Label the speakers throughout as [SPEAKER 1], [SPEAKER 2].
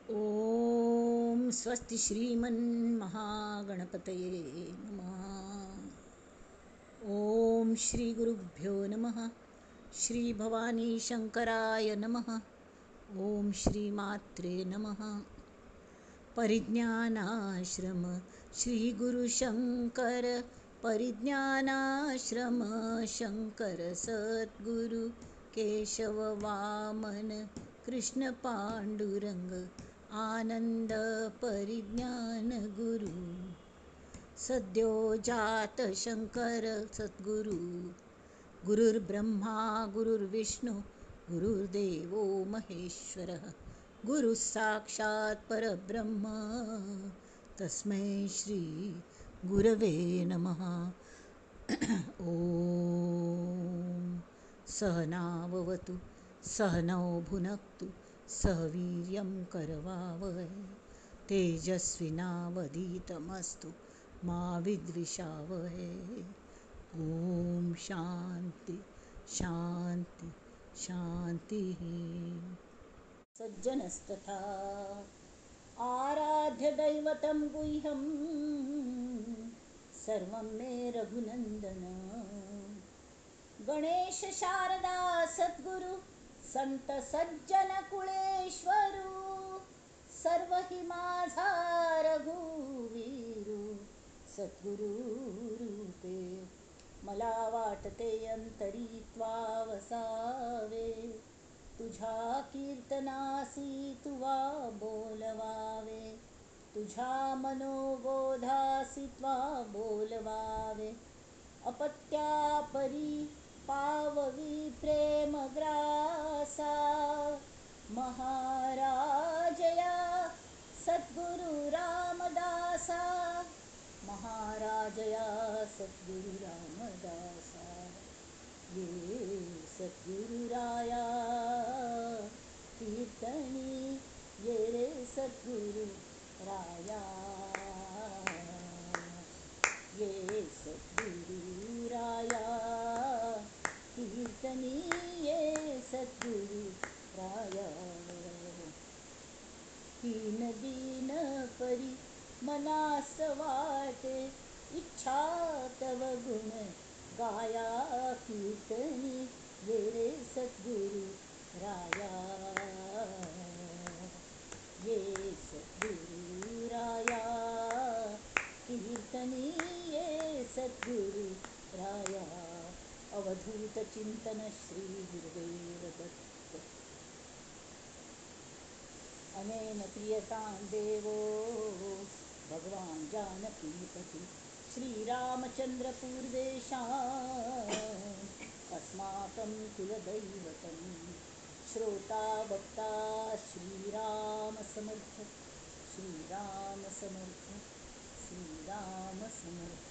[SPEAKER 1] ओम स्वस्ति श्रीमन महागणपतये नमः। ओम श्री गुरुभ्यो नमः। श्री भवानी शंकराय नमः। ओम श्री मात्रे नमः। परिज्ञानाश्रम श्री गुरु शंकर, परिज्ञानाश्रम शंकर सद्गुरु केशव वामन कृष्ण पांडुरंग आनंद परिज्ञान गुरु सद्यो जात शंकर सद्गुरु। गुरुर्ब्रह्मा गुरुर्विष्णु गुरुर्देवो महेश्वरः, गुरुः साक्षात् परब्रह्म तस्मै श्री गुरवे नमः। ॐ सहनाववतु सहनौ भुनक्तु सह वीर्यं करवावहै, तेजस्विनावधीतमस्तु मा विद्विषावहै। ॐ शांती शांती शांती। सज्जनस्तथा आराध्य दैवतं गुह्यं सर्वं मे रघुनंदन। गणेश शारदा सद्गुरु संत सज्जन कुळेश्वरू, सर्व हि माझा रघुवीरू सद्गुरु रूपे। मला वाटते अंतरी त्वा वसावे, तुझ्या कीर्तनासी तुवा बोलवावे, तुझ्या मनोबोधासी त्वा बोलवावे। अपत्यापरी पाववी प्रेमग्रासा, महाराजया सद्गुरु रामदासा, महाराजया सद्गुरु रामदासा। ये सद्गुरुराया कीर्तनी, ये रे सद्गुरु राया, ये सद्गुरुराया कीर्तनी, ये सद्गुरु राया। हीन दीन परी मनास वाटे, इच्छा तव गुण गाया कीर्तनी, ये रे सद्गुरु राया, ये सद्गुरु राया कीर्तनी, ये सद्गुरु राया। अवधूत चिंतन श्री गुरुदेव दत्त। अनेन प्रियतां देवो भगवान जानकीपति श्रीरामचंद्र पूर्वेषाम् अस्माकं कुलदैवतं। श्रोता वक्ता श्रीराम समर्थ, श्रीराम समर्थ, श्रीराम समर्थ।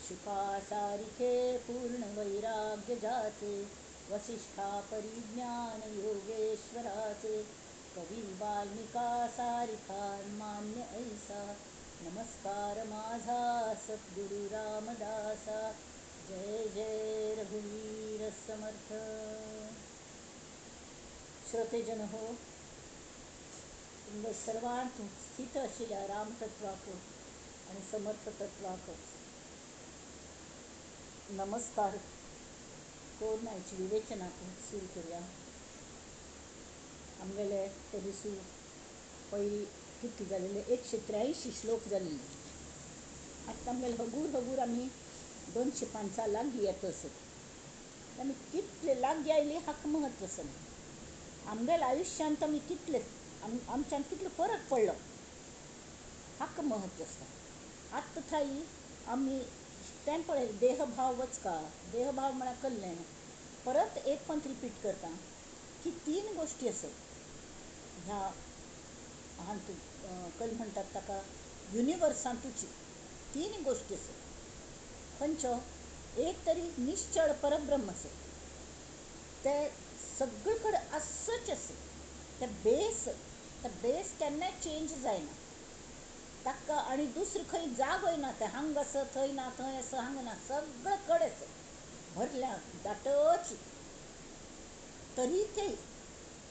[SPEAKER 1] शुका सारिखे पूर्ण वैराग्य जाचे, वसिष्ठा परिज्ञान योगेश्वराचे, कवी वाल्मिका सारिखा मान्य ऐसा, नमस्कार माझा सद्गुरु रामदासा। जय जय रघुवीर समर्थ। श्रोतेजन हो, तुमकां सर्वांत स्थित आशिल्ल्या रामतत्वाक आनी समर्थ तत्वाक नमस्कार करून आयची विवेचनाक सुरू करुया. आमगेले ते दिसू पयलीं कितले जालेले 183 श्लोक जाल्ले. आतां आमगेले हगूर हगूर आमी 205 लागीं येता आसत. आमी कितले लागीं आयली हाका म्हत्व आसना. आमगेल्या आयुश्यांत आमी कितले आमच्यान कितलो फरक पडलो हाका म्हत्व आसता. आतां थाय आमी तें पळय देहभाव वचका, देहभाव म्हळ्यार कल्लें. परत एक पंथ रिपीट करता की तीन गोश्टी आसत ह्या हातूंत, कल म्हणटात ताका युनिवर्सांतूच तीन गोश्टी आसत. खंयच्यो? एक तरी निश्चळ परब्रह्म आसत, ते सगळे कडेन आसच आसत, ते बेस, ते बेस केन्नाय चेंज जायना ताका. आनी दुसरें खंय जागोय ना, तें हांगा आसा थंय ना, थंय आसा हांगा ना, सगळे कडेन आसा, भरल्या दाटच. तरी ते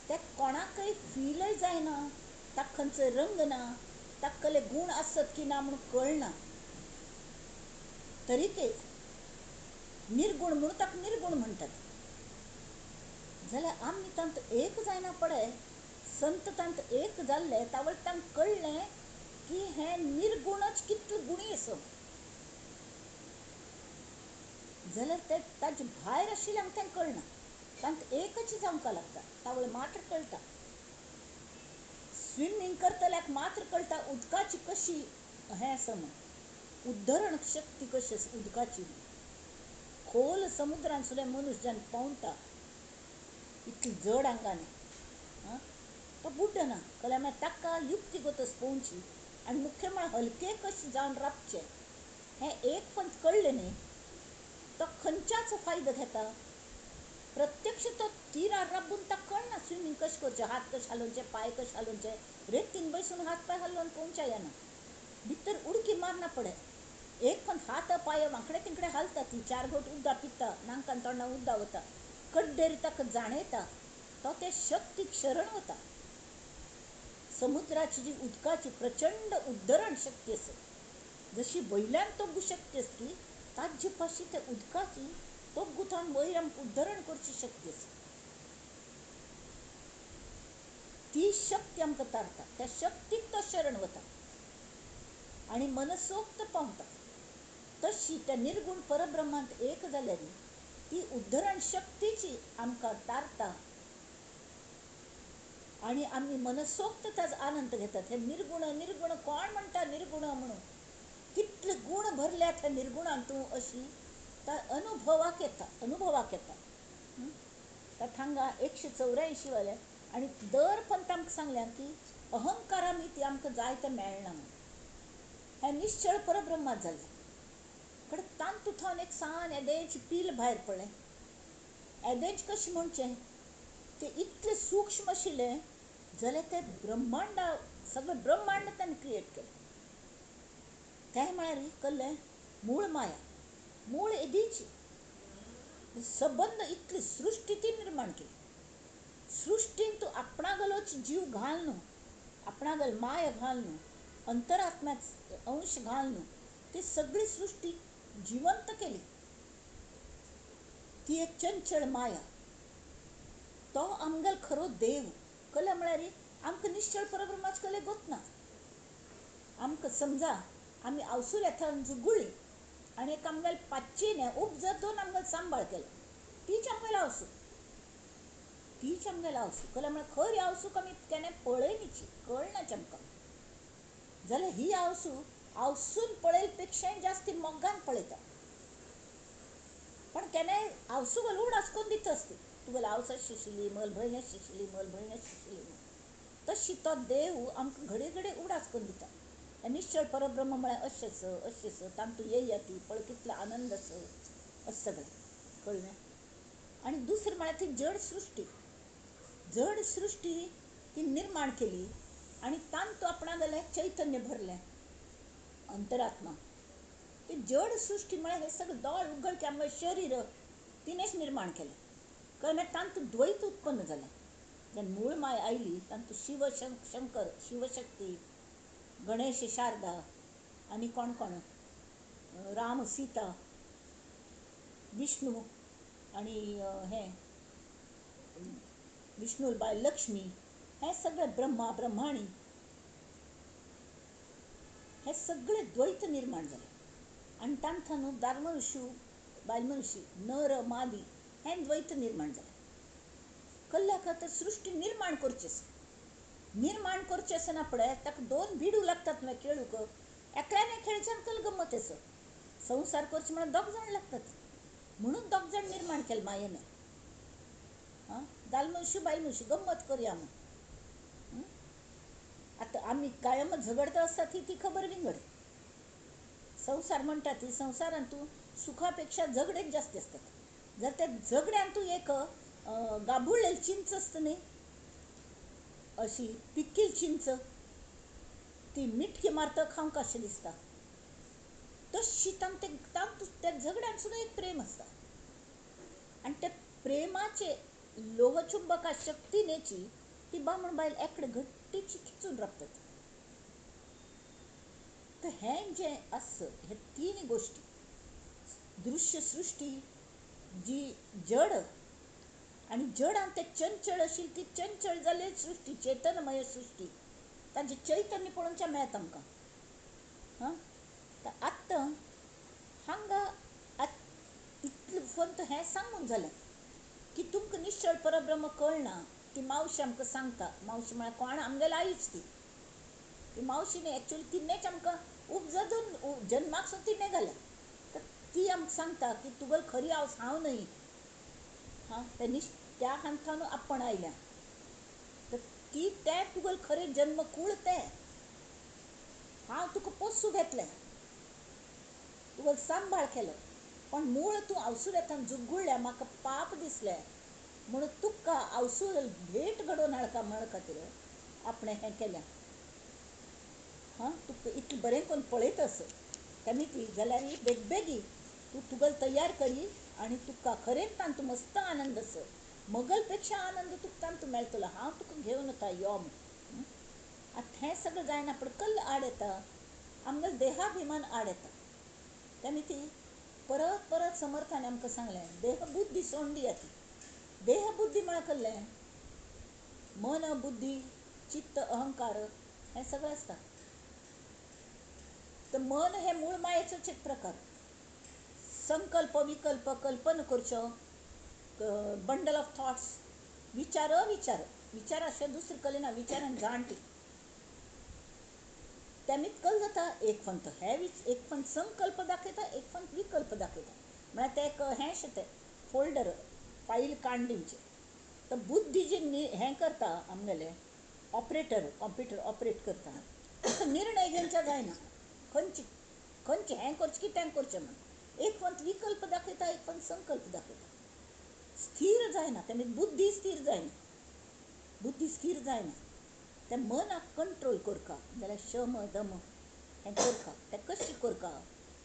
[SPEAKER 1] त्या कोणाकय फीलय जायना, ताका खंयचो रंग ना, ताका कसले गूण आसत की ना म्हूण कळना, तरी ते निर्गुण म्हणून ताका निर्गुण म्हणटात. जाल्यार आमी तांत एक जायना पडे, संत तांत एक जाल्ले तावळ तांकां कळ्ळें की हें निर्गुणच कितलें गुणी आसा. जाल्यार ते ताजे भायर आशिल्ल्यांक तें कळना, तांत एकच जावंक लागता, तावळ मात्र कळटा. स्विमींग करतल्याक मात्र कळटा उदकाची कशी हें आसा म्हूण, उद्धरण शक्ती कशी आसा उदकाची. खोल समुद्रान सुद्दां मनीस जेन्ना पोंवता इतली जड आंगाने तो बुडना, कळ्ळें? मागीर ताका युक्ती गोतस पोवची आनी मुख्य म्हळ्यार हलके कशें जावन राबचें हें एक पंच कळ्ळें न्ही, तो खंयच्याच फायदो घेता. प्रत्यक्ष तो तिरार राबून ताका कळना स्विमींग कशें करचें, हात कशें हालोवचे, पांय कशें हालोवचे. रेतीन बसून हात पांय हालोवन पोवच्या येना, भितर उडकी मारना पडे. एक पण हात पांय वांकडे तिकडे हालता, ती चार घोट उद्दा पिता, नांकान तोंडा उद्दा वता, कड्डेर ताका जाणयता, तो ते शक्तीक शरण वता. समुद्राची जी उदकाची प्रचंड उद्धरण शक्ती आसा, जशी वयल्यान तोगू शक्ती आसती ताजे पाशी त्या उदकाची तोगू थावन वयर आमकां उद्धरण करची शक्ती आसा. ती शक्ती आमकां तारता, त्या शक्तीक तो शरण वता आनी मनसोक्त पावता. तशी त्या निर्गुण परब्रह्मांत एक जाल्यार ती उद्धरण शक्तीची आमकां तारता आनी आमी मनसोक्त ताजो आनंद घेतात. हे निर्गुण निर्गुण कोण म्हणटा निर्गुण म्हणून, कितले गूण भरल्यात ह्या निर्गुणान तूं अशी ता अनुभवाक येता, अनुभवाक येता. हांगा 184 वाले आनी दर पंत आमकां सांगल्या की अहंकारा ती आमकां जाय तें मेळना म्हूण. हें निश्चळ परब्रह्मात जालें. कडेन तांतू थावन एक सान येदेंच पील भायर पडलें. येदेंच कशें म्हणचें, तें इतलें सूक्ष्म आशिल्लें जाल्यार तें ब्रह्मांडा सगळें ब्रह्मांड ताणें क्रिएट केलें. तें म्हळ्यार कसलें मूळ माया, मूळ येदीची सबंद इतली सृश्टी ती निर्माण केली. सृश्टीन तूं आपणागलोच जीव घाल न्हू, आपणागल माया घाल न्हू, अंतरात्म्याच अंश घाल न्हू, ती सगळी सृश्टी जिवंत केली. ती एक चंचळ माया, तो आमगेलो खरो देव. कला म्हळ्यार आमकां निश्चळ परब्रह्माच कले गोतना. आमकां समजा आमी आवसूर येता जुगुळी आनी एक आमगेले पाचीने उपजत दोन आमगेलो सांबाळ केलो, तीच आमगेलो आवसू, तीच आमगेलो आवसू. कला म्हळ्यार खरी आवसूक आमी केन्ना पळयनीची, कळनाच आमकां. जाल्यार ही आवसू आवसून पळयल पेक्षाय जास्ती मोगान पळयता, पण केन्नाय आवसू घालून उडास करून दिता आसती, तुगेलो आवस शिशिली मल भंय शिशिली मल भंय शिशिली. तशी तो देव आमकां घडये घडये उडास करून दिता. निश्चळ परब्रह्म म्हळ्यार अशेंच अशेंच तांतू येया ती पळय कितलो आनंद आसा अशें सगळें कळ्ळें. आनी दुसरें म्हळ्यार ती जड सृश्टी, जड सृश्टी ती निर्माण केली आनी तांतू आपणागेलें चैतन्य भरलें अंतरात्मा. ती जड सृश्टी म्हळ्यार हें सगळें दोळ उगड की आमगेलें शरीर तिणेंच निर्माण केलें. कळ्ळें? तांतू द्वैत उत्पन्न जालें. जेन्ना मूळ माय आयली तांतू शिव शंकर, शिवशक्ती, गणेश शारदा आनी कोण कोण, राम सीता, विष्णू आनी हें विष्णू बायल लक्ष्मी, हें सगळें ब्रह्मा ब्रह्माणी, हें सगळें द्वैत निर्माण जालें. आनी तांकां न्हू दादलो बायल मनुष्य, नर मादी हें द्वैत निर्माण जालें. कल्ल्या खातीर सृश्टी निर्माण करची आसा. निर्माण करचें आसना पळय ताका दोन भिडू लागतात न्हय खेळूंक. एकल्याने खेळच्यान कल गम्मत आसा, संवसार करचो म्हणल्यार दोग जाण लागतात, म्हणून दोग जाण निर्माण केले मायेन. आं, दाल मनशी बायल मनशी गम्मत करया म्हूण. आतां आमी कायम झगडता आसता ती ती खबर विंगड. संवसार म्हणटा ती संवसारान तूं सुखा पेक्षा झगडेच जास्त आसतात. जर त्या झगड्यान तूं एक गाबुळलेली चिंच आसता न्ही, अशी पिकील चिंच, ती मिटकी मारता खावंक अशें दिसता, तशी तांकां त्या झगड्यान सुद्दां एक प्रेम आसता. आनी त्या प्रेमाचे लोहचुंबका शक्तीनेची ती बामण बायल एकडे घट्टीची खिचून राबतात. तर हें जें आसा हे तीन गोश्टी, दृश्य सृश्टी जी जड आनी जडान ते चंचळ आशिल्ली ती चंचळ जाल्ली सृश्टी, चेतनमय सृश्टी, तांचे चैतन्य पळोवचें मेळटा आमकां. हां, तर आतां हांगा इतलें फक्त हें सांगून जालें की तुमकां निश्चळ परब्रह्म कळना. ती मावशी आमकां सांगता, मावशी म्हळ्यार कोण, आमगेली आईच ती. ती मावशी न्ही, एक्चुअली तिणेंच आमकां उपजून जन्माक सुद्दां तिणें घालें. तर ती आमकां सांगता की तुगेली खरी आवस हांव न्हय, हां, ते त्या हांथान आपण आयल्या, तर ती तें तुगेलें खरें जन्म कूळ तें, हांव तुका पोसूं घेतलें, तुगेलो सांबाळ केलो, पण मूळ तूं आवसुऱ्यान जुगुळ्ळ्या, म्हाका पाप दिसलें म्हणून तुका आवसूर भेट घडोवन हाडका म्हण खातीर आपणें हें केलें. हां, तुका इतलें बरें करून पळयत आस तेमी ती जाल्यार बेगबेगी तूं तुगेलो तयार करी आनी तुका खरेंच तांतूं मस्त आनंद आसा, मगल पेक्षा आनंद तुका तांतूं मेळटलो, हांव तुका घेवन वता यो म्हूण. आतां हें सगळें जायना पण कल्ल आड येता, आमगेलो देहाभिमान आड येता. तेमी ती परत परत समर्थान आमकां सांगलें, देहबुद्धी सोडून दिया ती. देहबुद्धी म्हळ्यार कसलें, मन बुद्धी चित्त अहंकार हें सगळें आसता. तर मन हें मूळ मायेचोच एक प्रकार. संकल्प विकल्प कल्पना करच्यो, बंडल ऑफ थॉट्स, विचार अविचार, विचार अशें दुसरें कले ना, विचारान जाण ती तेमीत कल जाता. एक फंत हे एक फंत संकल्प दाखयता, एक फंत विकल्प दाखयता, म्हळ्यार तें एक हें अशें तें फोल्डर फायल काडून दिवचें. तर बुद्धी जी हें करता आमगेलें ऑपरेटर, कॉम्प्युटर ऑपरेट करता, निर्णय घेवच्या जायना खंयची खंयचें हें करचें की तें करचें म्हण. एक फंत विकल्प दाखयता, एक फंत संकल्प दाखयता, स्थिर जायना. तेमी बुद्धी स्थिर जायना, बुद्धी स्थिर जायना. तें मनाक कंट्रोल करका जाल्यार शम दम हें करका, तें कशें करका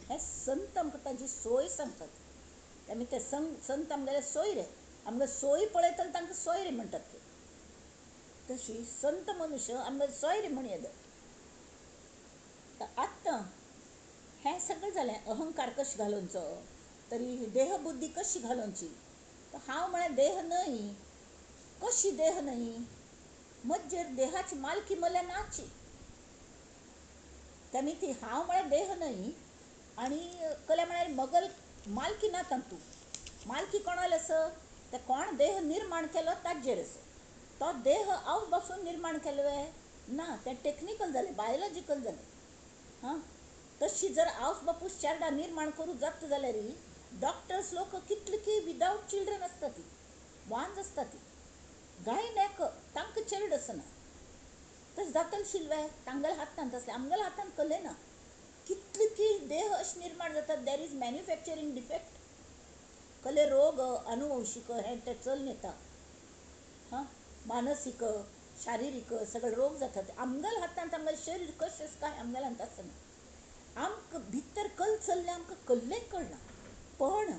[SPEAKER 1] हें संत आमकां ताजी सोय सांगतात. आमी ते संत आमगेले सोयरे, आमगे सोय पळयतना तांकां सोयरे म्हणटात ते. तशी संत मनुष्य आमगे सोयरे म्हण येता. आतां हें सगळें जालें, अहंकार कशें घालोवचो, तरी देहबुद्धी कशी घालोवची. तर हांव म्हळ्यार देह न्हय, कशी देह न्हय, मज्जेर देहाची मालकी म्हळ्यार नाची. तेमी ती हांव म्हळ्यार देह न्हय आनी कल्या म्हळ्यार मगल मालकी ना तांतू. मालकी कोणाले आसा, ते कोण देह निर्माण केलो ताजेर आसा. तो देह हांव बसून निर्माण केलो ना, तें टेक्निकल जालें, बायोलॉजिकल जालें. हां, तशी जर आवस बापूस चेरडा निर्माण करूं जाता जाल्यार डॉक्टर्स लोक कितले की विदावट चिल्ड्रन आसता ती, वांज आसता ती, गायनाक तांकां चेरड आसना. तशें जातलें शिल्वे तांगेल्या हातांत आसलें, आमगेल्या हातांत कलें ना. कितले की देह अशें निर्माण जातात, there is manufacturing defect, कले रोग अनुवंशीक हें तें चलून येता. हां, मानसीक शारिरीक सगळे रोग जातात. आमगेल्या हातांत आमगेलें शरीर कशें आसा काय आमगेल्या हातांत आसना. आमकां भितर कल चल्लें आमकां कल्लें कळना, पण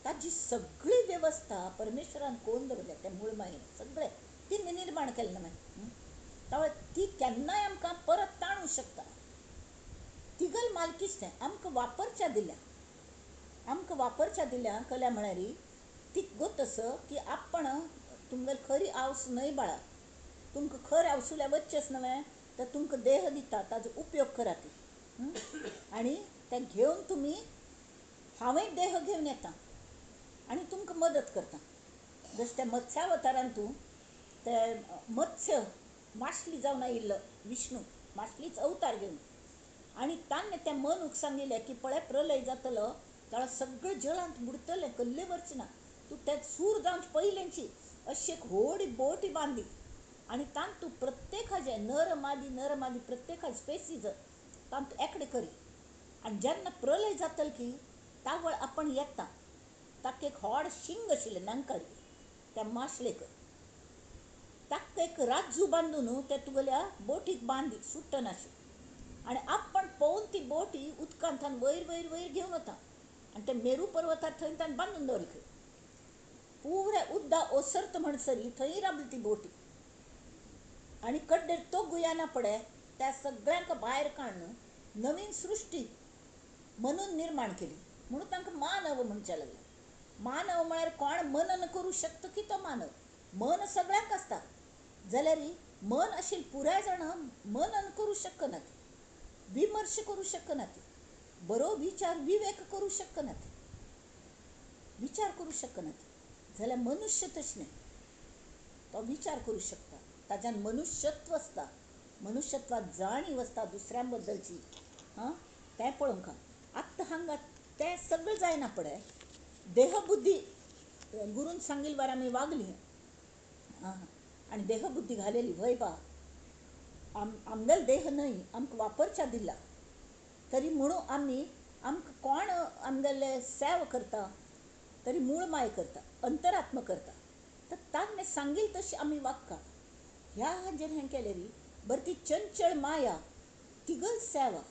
[SPEAKER 1] ताजी सगळी वेवस्था परमेश्वरान कोण दवरल्या त्या मूळ मायेन सगळें तिणें निर्माण केलें ना मागीर तावळ ती केन्नाय आमकां परत ताणूंक शकता. तिगल मालकीच तें आमकां वापरच्या दिल्या, आमकां वापरच्या दिल्या कल्या म्हळ्यार ती गोत आसा की आपण तुमगेली खरी आवस न्हय बाळा, तुमकां खर आवसुल्या वचचेंच न्हय तर तुमकां देह दिता ताजो उपयोग करात आनी तें घेवन तुमी हांवूय देह घेवन येता आनी तुमकां मदत करता. जशें त्या मत्स्यावतारान तूं ते मत्स्य मासली जावन आयिल्लो विष्णू, मासलीच अवतार घेवन, आनी ताणें त्या मनूक सांगिल्लें की पळय प्रलय जातलो जाल्यार सगळें जळांत बुडटलें, कल्लें वरचें ना, तूं ते सूर जावन पयलेंची अशी एक व्हड बोट बांदी आनी तातूंत प्रत्येकाचें नर मादी नर मादी प्रत्येका स्पेसीज तातूंत एकडे करी आनी जेन्ना प्रलय जातलो की तावळ आपण येता. ताका एक व्हड शिंग आशिल्लें नांकारी त्या मासलेक, ताका एक राजू बांदून ते तुगेल्या बोटीक बांदी सुट्टनाशें आनी आपण पळोवन ती बोटी उदकांतल्यान वयर वयर वयर घेवन वता आनी ते मेरू पर्वतार थंय ताणें बांदून दवरले खंय. पुरे उद्दा ओसरत म्हणसरी थंय राबली ती बोटी आनी कड्डेर तो गुयाना पडे त्या सगळ्यांक भायर काडून नवीन सृश्टी मनून निर्माण केली. म्हणून तांकां मानव म्हणचे लागले. मानव म्हळ्यार कोण मनन करूं शकता की तो मानव. मन सगळ्यांक आसता जाल्यार मन अशी पुराय जाणां मनन करूं शकनात, विमर्श करूं शकनात, बरो विचार विवेक करूं शकनात, विचार करूं शकनात. जाल्यार मनुष्य तशें न्हय, तो विचार करूं शकता, ताज्यान मनुष्यत्व आसता, मनुष्यत्वात जाणीव आसता दुसऱ्यां बद्दलची. हां तें पळोवंक आत्तां हांगा तें सगळें जायना पळय. देहबुद्धी गुरून सांगिल्ले वार आमी वागली आनी देहबुद्धी घालेली व्हय बा आमगेलो देह न्हय आमकां वापरच्या दिला तरी म्हणून आमी आमकां कोण आमगेले सेवा करता तरी मूळ माय करता, अंतरात्म करता, तर ताणें सांगिल्लें तशें आमी वागता. ह्या हाजेर हें केलें री बरी ती चंचळ माया तिगल सेवा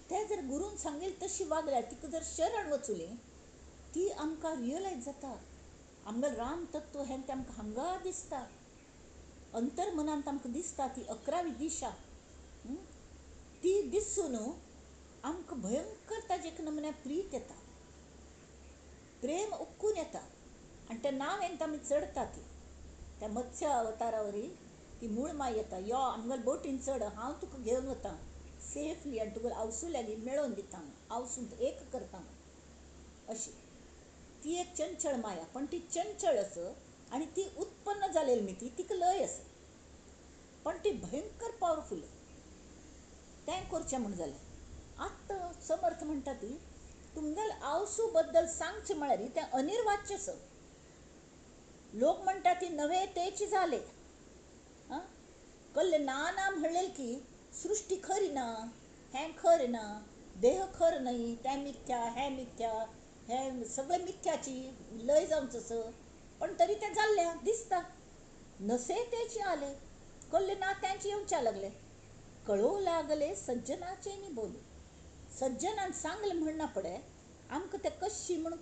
[SPEAKER 1] ते जर गुरून सांगिल्लें तशी वागल्यार तिका जर शरण वचुली ती आमकां रियलायज जाता. आमगेलें राम तत्व हें तें आमकां हांगा दिसता, अंतर्मनांत आमकां दिसता ती 11वी दिशा ती दिसून आमकां भयंकर ताजे एक नमुन्या प्रीत येता, प्रेम उक्कून येता आनी त्या नांवेन आमी चडटा. ती त्या मत्स्य अवतारावरी ती मूळ माय येता, यो आमगेले बोटीन चड, हांव तुका घेवन वता सेफली आनी तुका आवसू लागीं मेळोवन दिता, आवसूंत एक करता अशी ती एक चंचळ माया. पण ती चंचळ आसा आनी ती उत्पन्न जालेली न्ही, ती तिका लय आसा, पण ती भयंकर पावरफूल. तें करचें म्हूण जालें. आतां समर्थ म्हणटा ती तुमगेले आवसू बद्दल सांगचें म्हळ्यार तें अनिर्वाच्य आसा. लोक म्हणटा ती नवे तेच जाले, आं कल्ले ना ना म्हणलें की सृश्टी खरी ना, हें खरें ना, देह खर न्हय, तें मिथ्या, हें मिथ्या, हें सगळें मिथ्याची लय जावचो आसा, पण तरी तें जाल्लें दिसता. नसे तेच आले कल्ले ना तेंच येवच्या लागले. कळोवं लागले सज्जनाचे न्ही बोलू, सज्जनान सांगलें म्हणना पडे आमकां तें कशी म्हूण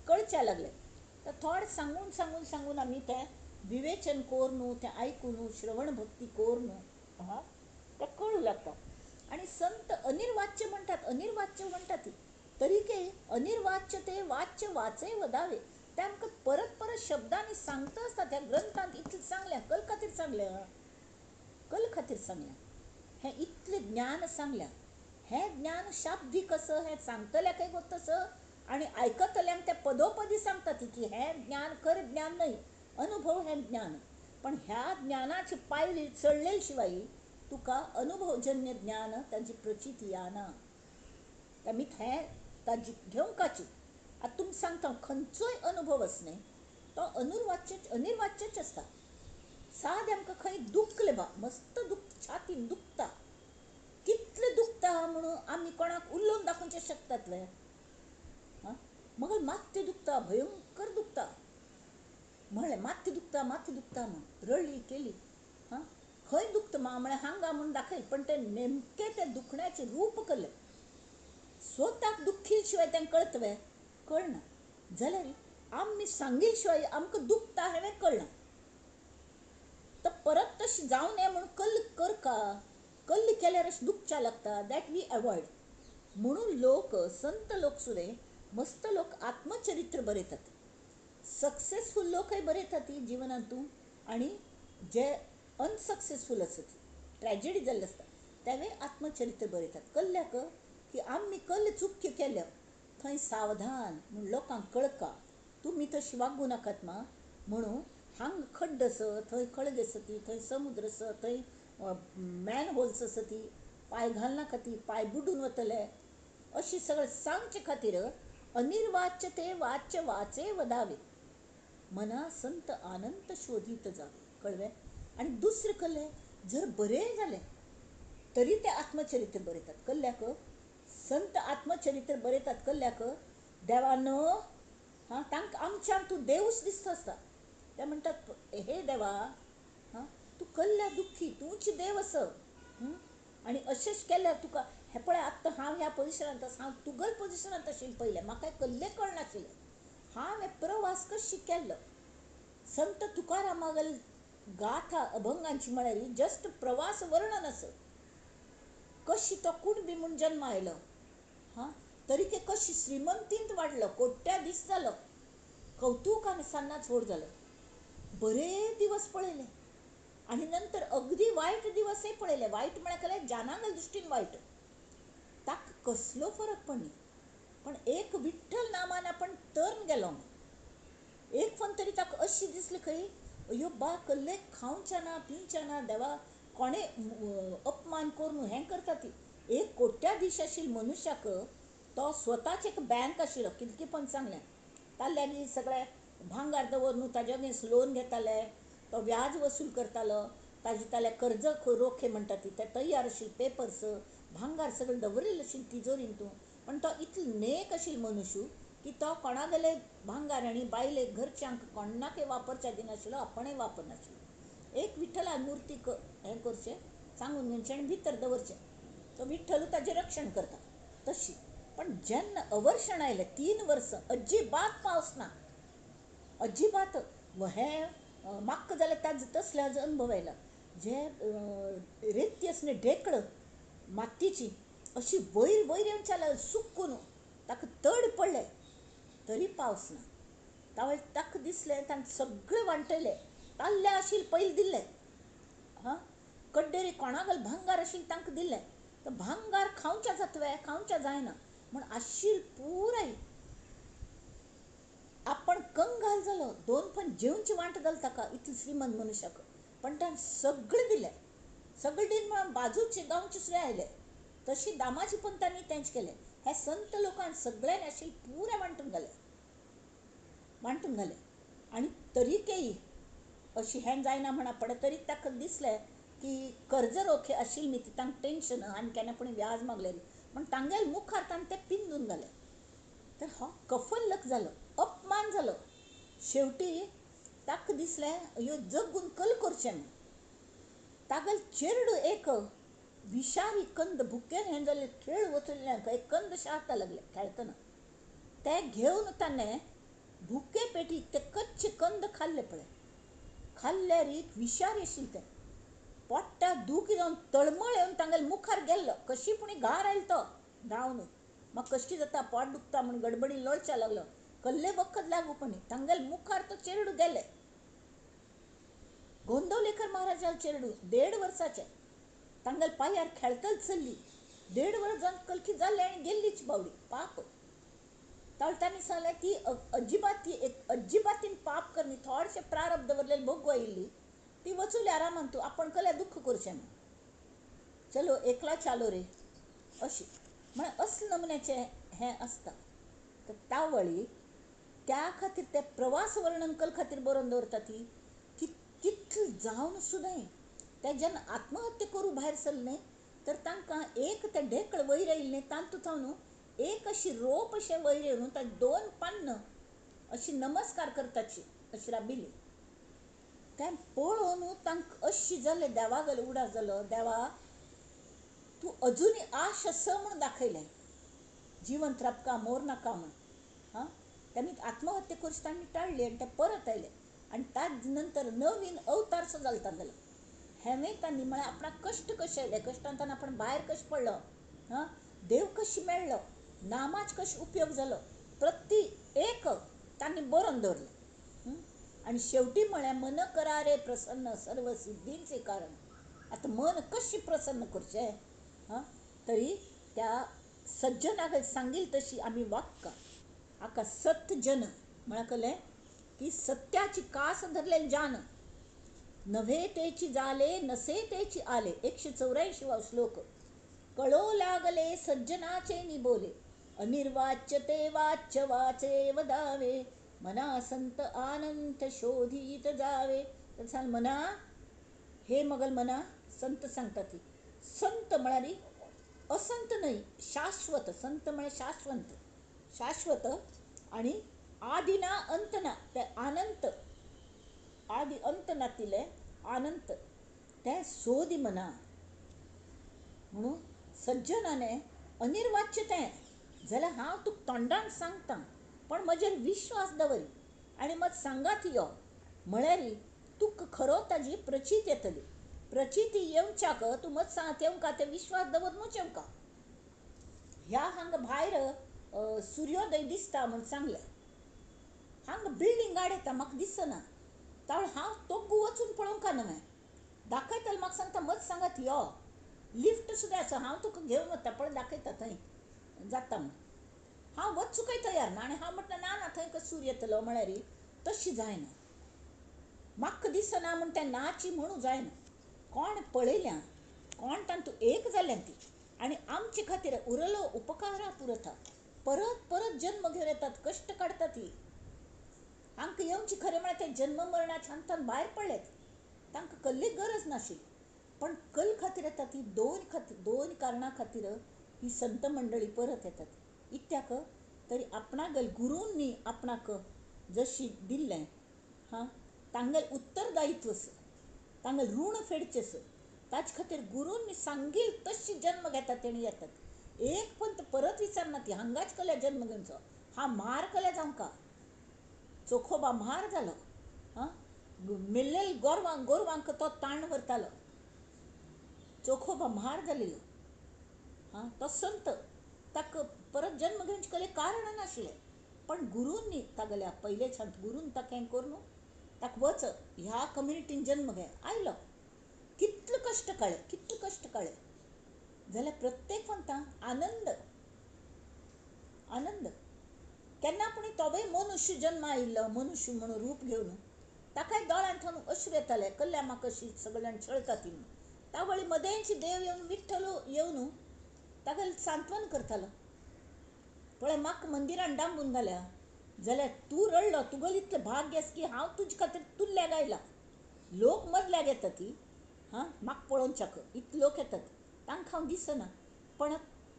[SPEAKER 1] कळच्या लागलें. तर थोडें सांगून सांगून सांगून आमी तें विवेचन करून तें आयकून श्रवण भक्ती करून तें कळूं लागता. आनी संत अनिर्वाच्य म्हणटात, अनिर्वाच्य म्हणटात ती तरीके अनिर्वाच्य ते वाच्य वाचय वदावे. ते आमकां परत परत शब्दांनी सांगता आसता. त्या ग्रंथांत इतलें सांगलें, कल खातीर सांगलें, कल खातीर सांगलें, हें इतलें ज्ञान सांगलें. हें ज्ञान शाब्दीक आसा, हें सांगतल्याकय गोत आसा आनी आयकतल्यांक तें पदोपदी सांगता ती की हें ज्ञान खरें ज्ञान न्हय, अनुभव हें ज्ञान. पण ह्या ज्ञानाची पायरी चडले शिवाय तुका अनुभवजन्य ज्ञान तांची प्रचिती येना. आमी हें ताजी घेवंकाची. आतां तुमकां सांगता, खंयचोय अनुभव आस न्हय तो अनुर्वाच्य अनिर्वाच्यच आसता. सादें आमकां खंय दुखलें बा, मस्त दुख, छातीन दुखता, कितलें दुखता म्हणून आमी कोणाक उलोवन दाखोवचें शकतात वे? आं मगेर मात्तें दुखता, भयंकर दुखता म्हणलें, मात्तें दुखता, मात्तें दुखता म्हूण रडली केली. आं खंय दुखता मा म्हळें हांगा म्हूण दाखयल, पण तें नेमकें तें दुखण्याचें रूप करलें. स्वताक दुखी शिवाय तें कळत वे? कळना. जाल्यार आमी सांगिल्ले शिवाय आमकां दुखता हें कळना. तर परत तशें जावं नये म्हूण कल्ल करका, कल्ल केल्यार अशें दुखच्या लागता, that we avoid. म्हणून लोक संत लोक सुद्दां मस्त लोक आत्मचरित्र बरयतात, सक्सेसफूल लोकय बरयतात जिवनांतू, आनी जे अनसक्सेसफूल आसत ट्रॅजेडी जाल्ले आसता तेवूय आत्मचरित्र बरयतात. कल्ल्याक की आमी कल्ल चुकी केल्या थंय सावधान म्हूण लोकांक कळका, तुमी तशी वागूं नाकात मा म्हणून. हांग खड्ड आसा, थंय खळगे आसा ती, थंय समुद्र आसा, थंय मॅन होल्स आसा ती, पांय घालनाका ती, पांय बुडून वतले, अशी सगळें सांगचे खातीर अनिर्वाच्य ते वाच्य वाचे वदावे, मना संत आनंद शोधीत जावे. कळ्ळें? आनी दुसरें कल्लें जर बरें जालें तरी ते आत्मचरित्र बरयतात. कल्ल्याक संत आत्मचरित्र बरयतात. कल्ल्याक देवानो हां तांकां आमच्यान तूं देवूच दिसता आसता. ते म्हणटात हे देवा, हां तूं कल्ल्या दुख्खी, तूंच देव आसा आनी अशेंच केल्यार तुका हें पळय आत्तां हांव ह्या पोजिशनांत आसा, हांव तुगल पोजिशनांत आशिल्लें पयलें, म्हाका कल्लें कळनाशिल्लें, हांवें प्रवास कशी केल्लो. संत तुकारामागल गाथा अभंगांची म्हळ्यार जस्ट प्रवास वर्णन आसा. कशी तो कुणबी म्हूण जन्म आयलो, हां, तरी ते कशी श्रीमंतींत वाडलो, कोट्याधीश जालो, कौतुक आनी सान्नाच व्हड जालो, बरे दिवस पळयले आनी नंतर अगदी वायट दिवसय पळयले. वायट म्हळ्यार कले जानांगल दृश्टीन वायट, ताका कसलो फरक पडली. पण एक विठ्ठल नामान आपण तर्न गेलो. एक पण तरी ताका अशी दिसली खंय, अयो बा कल्ले खावच्या ना पिवच्या ना देवा, कोणे अपमान करून हें करता ती. एक कोट्याधीश आशिल्लो मनुष्याक तो स्वताच एक बँक आशिल्लो, कितके पण सांगलें ताल्ल्यांनी सगळे भांगार दवरून ताजे अगेन्स्ट लोन घेताले, तो व्याज वसूल करतालो, ताजे ताल्या कर्ज रोखे म्हणटा ती ते तयार आशिल्ले पेपर्स भांगार सगळें दवरिल्लें आशिल्लें तिजोरीन तूं. पण तो इतलो नेक आशिल्लो मनुष्य की तो कोणागेले भांगार आनी बायलेक घरच्यांक कोणाकय वापरच्या दिनाशिल्लो, आपणय वापरनाशिल्लो. एक विठ्ठला मुर्तीक हें करचें, सांगून घेवचें आनी भितर दवरचें, तो विठ्ठल ताजें रक्षण करता तशी. पण जेन्ना अवर्षण आयलें 3 वर्सां अजिबात पावस ना, अजिबात, हें म्हाका जाल्यार ताजो तसलो हाजो अनुभव आयला. जे रेती आसली ढेकळ मातयेची अशी वयर वयर येवच्या लागली सुकून, ताका तड पडलें तरी पावस ना. तावळ ताका दिसलें ताणें सगळें वांटयलें, ताल्ले आशिल्लें पयलीं दिल्लें, हां, कड्डेरी कोणागेर भांगार आशिल्लें तांकां दिल्लें. तर भांगार खावच्या जातवे, खावच्या जायना म्हूण आशिल्लें पुराय आपण कंगाल जालो. 2 पण जेवची वांट घाल ताका इतले श्रीमंत मनुष्याक, पण ताणें सगळें दिलें. सगळें दिवन म्हणून बाजूचे गांवचे सुद्दां आयले. तशी दामाजी पंतांनी तेंच केलें. हे संत लोकांक सगळ्यांनी आशिल्लें पुराय वांटून घालें, वांटून घालें. आनी तरीकय अशी हें जायना म्हणा पडत तरी ताका दिसलें की कर्ज रोखे आशिल्ली न्ही ती तांकां टेन्शन आनी केन्ना पूण व्याज मागलेली म्हण तांगेले मुखार ताणें तें पिंदून घालें. तर हो कफल्लक जालो, अपमान जालो. शेवटी ताका दिसलें ह्यो जगून कल करचें म्हूण. तागेलें चेरडू एक विशारी कंद भुकेन हें जालें, खेळ वचून एक कंद शारता लागले खेळटना, ते घेवन ताणें भुके पेटी ते कच्चे कंद खाल्ले पळय. खाल्ल्यार एक विशारी आशिल्लें तें, पोट्टा दुखी जावन तळमळ येवन तांगेले मुखार गेल्लो. कशी पूण घार आयलो तो धांवन, म्हाका कशी जाता पोट दुखता म्हूण गडबडी लोळच्या लागलो. कल्ले वखद लागू पण तांगेले मुखार तो चेरडू गेले. गोंदवलेकर महाराजाल चेरडू 1.5 वर्साचे तांगेले पांयार खेळतल चल्ली. 1.5 वर्स जावन कलकी जाल्ले आनी गेल्लीच बावडी पाप. ताणें सांगलें ती अजिबात ती एक अजिबात तीन पाप करनी, थोडेशें प्रारब्ध दवरलेलें भोगू आयिल्ली ती वचूली आरामान, तूं आपण कल्या दुख्ख करचें म्हूण, चलो एकला चालो रे अशी म्हळ्यार असले नमुन्याचें हें आसता. तर तावळी त्या खातीर ते प्रवास वर्णन कल खातीर बरोवन दवरता ती की तितलें जावन सुद्दां ते जेन्ना आत्महत्या करूं भायर सरले तर तांकां एक तें ढेकळ वयर आयिल्लें तातूंत जावन एक अशी रोप अशें वयर येवन ताका 2 पान्नां अशी नमस्कार करताची अशी राबिल्ली. तें पळोवन तांकां अशी जालें, देवा गेलो उडास जालो, देवा तूं अजुनूय आश आसा म्हूण दाखयलें, जिवंत राबका मोर नाका म्हूण. हां, तांणी आत्महत्या करची तांणी टाळ्ळी आनी ते परत आयले. आनी ताज नंतर नवीन अवतारसो जालो तांगेलो. हेंवूय तांणी म्हळ्यार आपणाक कश्ट कशे आयले, कश्टांतल्यान आपण भायर कशें पडलो, हां, देव कशें मेळ्ळो, नामाच कशें उपयोग जालो, प्रति एक तांणी बरोवन दवरलें. आनी शेवटी म्हळ्यार मन करारे प्रसन्न सर्व सिद्धींचे कारण. आतां मन कशें प्रसन्न करचें, हां, तरी त्या सज्जनाक सांगील तशी आमी वागका. हाका सत्जन म्हळ्यार कळ्ळें की सत्याची कास धरलेले जान, नव्हे तेची जाले नसे तेची आले. 184 श्लोक. कळो लागले सज्जनाचे निबोले, अनिर्वाच्य ते वाच्य वाचे वदावे, मना संत आनंद शोधित जावे. तर सांग मना, हे मगल मना, संत सांगता ती. संत म्हळ्यार असंत न्हय, शाश्वत. संत म्हळ्यार शाश्वत, शाश्वत आनी आदी ना अंत ना, ते अनंत, आदी अंत नातिले अनंत ते सोदी मना. म्हणून सज्जनाने अनिर्वाच्य तें जाल्यार हांव तुका तोंडान सांगता, पण म्हजेर विश्वास दवर आनी मत सांगात यो. म्हळ्यार तुका खरो ताजी प्रचित येतली. प्रचिती येवच्याक तूं मत सांगत येवंका ते विश्वास दवरनूच येवंका. ह्या हांगा भायर सुर्योदय दिसता म्हूण सांगलें, हांगा बिल्डींग गाड येता म्हाका दिसना, तावळ हांव तोग्गू वचून पळोवंका न्हय. दाखयतलो म्हाका सांगता मत सांगात यो, लिफ्ट सुद्दां आसा, हांव तुका घेवन वता पळय दाखयता थंय जाता म्हूण. हांव वचूंकय तयार ना आनी हांव म्हणटा ना ना थंय कसो सूर्य येतलो म्हळ्यार तशी जायना. म्हाका दिसना म्हूण तें नाची म्हणू जायना. कोण पळयल्या कोण तातूंत एक जाल्या ती आनी आमचे खातीर उरलो उपकारा पुरता. परत परत जन्म घेवन येतात, कश्ट काडटात ही. आमकां येवची खरें म्हळ्यार ते जन्म मरणाच्या हांतल्यान भायर पडलेत, तांकां कसली गरज नाशिल्ली. पण कल खातीर येतात ही दोन कारणां खातीर ही संत मंडळी परत येतात. इत्याक तरी आपणागेल गुरूंनी आपणाक जशी दिल्लें हां तांगेल उत्तरदायित्व तांगेल ऋण फेडचें, ताचे खातीर गुरूंनी सांगील तशी जन्म घेतात तेणी येतात. एक पण परत विचारना ती हांगाच कल्या जन्म घेवचो, हा म्हार कल्या जावंका. चोखोबा म्हार जालो, हां मेल्लेल गोरवांक गोरवांक तो ताण व्हरतालो. चोखोबा म्हार जालेलो, हां तो संत, ताका परत जन्म घेवचे कले कारण नाशिल्लें. पण गुरूंनी तागेल्या पयलेच्यान गुरून ताका हें करून ताका वच ह्या कम्युनिटीन जन्म घे आयलो. कितले कश्ट काडले, कितले कश्ट काडले जाल्यार प्रत्येक म्हणटा आनंद आनंद. केन्ना पूण तोवूय मनुष्य जन्म आयिल्लो, मनुष्य म्हणून रूप घेवन ताकाय दोळ्यांत अश्रू येताले, कल्ल्या म्हाका कशी सगळ्यान छळटा ती म्हणून. तावळी मदेंच देव येवन विठ्ठल येवन ताका सांत्वन करतालो, पळय म्हाका मंदिरान डांबून घाल्या जाल्यार तूं रडलो, तुगेलें इतलें भाग्य आसा की हांव तुजे खातीर तुल्ल्याक आयला. लोक मदल्याक येता ती हां म्हाका पळोवच्याक इतले लोक येतात तांकां हांव दिसना, पण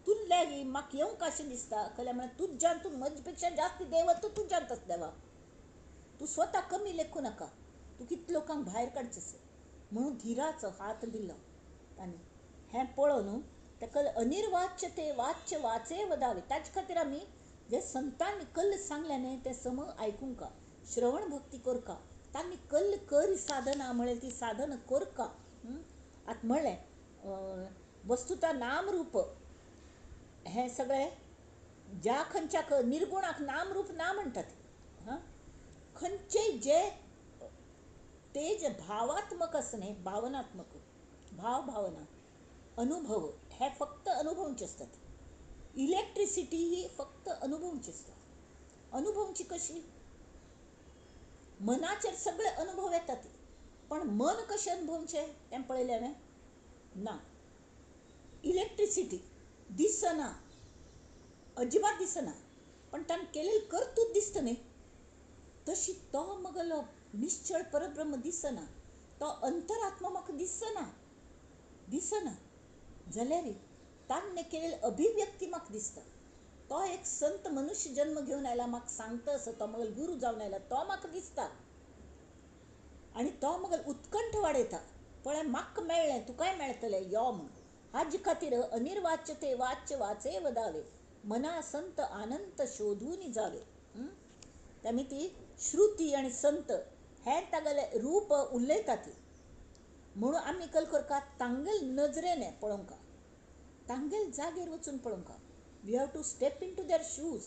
[SPEAKER 1] तुल्ल्याक म्हाका येवंक अशें दिसता. कल्या म्हळ्यार तुज्यान तूं म्हजे पेक्षा जास्त देव तूं तुज्यांत आसा देवा, तूं स्वता कमी लेखूं नाका, तूं कितले लोकांक भायर काडचें म्हणून धीराचो हात दिलो ताणें. हें पळोवन ताका अनिर्वाच्य ते वाच्य वाचे वदावे. ताचे खातीर आमी जे संतांनी कल्ल सांगलें न्ही तें सम आयकूंका, श्रवण भक्ती करका, तांणी कल्ल कर साधना म्हळें ती साधना करका. आतां म्हणलें वस्तुता नामरूप हें सगळें ज्या खंयच्या निर्गुणाक नामरूप ना म्हणटात. हां खंयचेय जे तेज भावात्मक आसा न्ही, भावनात्मक भाव भावना अनुभव हे फक्त अनुभवचे आसतात. इलेक्ट्रिसिटी ही फक्त अनुभवची आसता. अनुभवची कशी? मनाचेर सगळे अनुभव येतात, पण मन कशें अनुभवचें तें पळयलें हांवें ना. इलेक्ट्रिसिटी दिसना, अजिबात दिसना, पण ताणें केलेलें कर्तूब दिसता न्ही, तशी तो मगेलो निश्चळ परब्रह्म दिसना, तो अंतरात्मा म्हाका दिसना दिसना जाल्यार ताणें केलेली अभिव्यक्ती म्हाका दिसता. तो एक संत मनुष्य जन्म घेवन आयला म्हाका सांगता असो, तो मगेलो गुरू जावन आयला तो म्हाका दिसता आनी तो मगेलो उत्कंठ वाडयता, पळय म्हाका मेळ्ळें तुकाय मेळटलें यो म्हणून. हाजे खातीर अनिर्वाच्य ते वाच्य वाचे वदावे, मना संत आनंद शोधून जावे. त्यामुळे ती श्रुती आनी संत हे तागेलें रूप उलयता ती. म्हणून आमी कल करका तांगेल नजरेन पळोवंका, तांगेल जागेर वचून पळोवंका. We have to step into their shoes.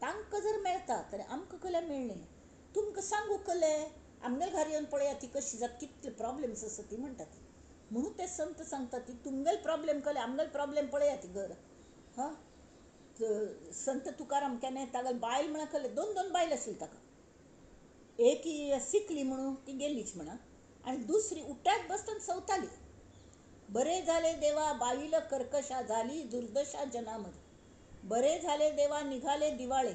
[SPEAKER 1] तांकां जर मेळटा तर आमकां कल्या मेळ्ळें. तुमकां सांगू कले आमगेल घरा येवन पळया ती कशी जाता, कितले प्रॉब्लेम्स आसा ती म्हणटात. म्हणून ते संत सांगतात ती तुमगेल प्रॉब्लेम कले आमगेल प्रॉब्लेम पळया ती घर. हां संत तुकाराम केन्ना तागेल बायल म्हणा कले दोन दोन बायल आशिल्ली ताका, एक सिकली म्हणून ती गेलीच म्हणा आनी दुसरी उट्याक बसतना सवताली. बरे झाले देवा बाईल कर्कशा झाली दुर्दशा जनामध्ये, बरे झाले देवा निघाले दिवाळे.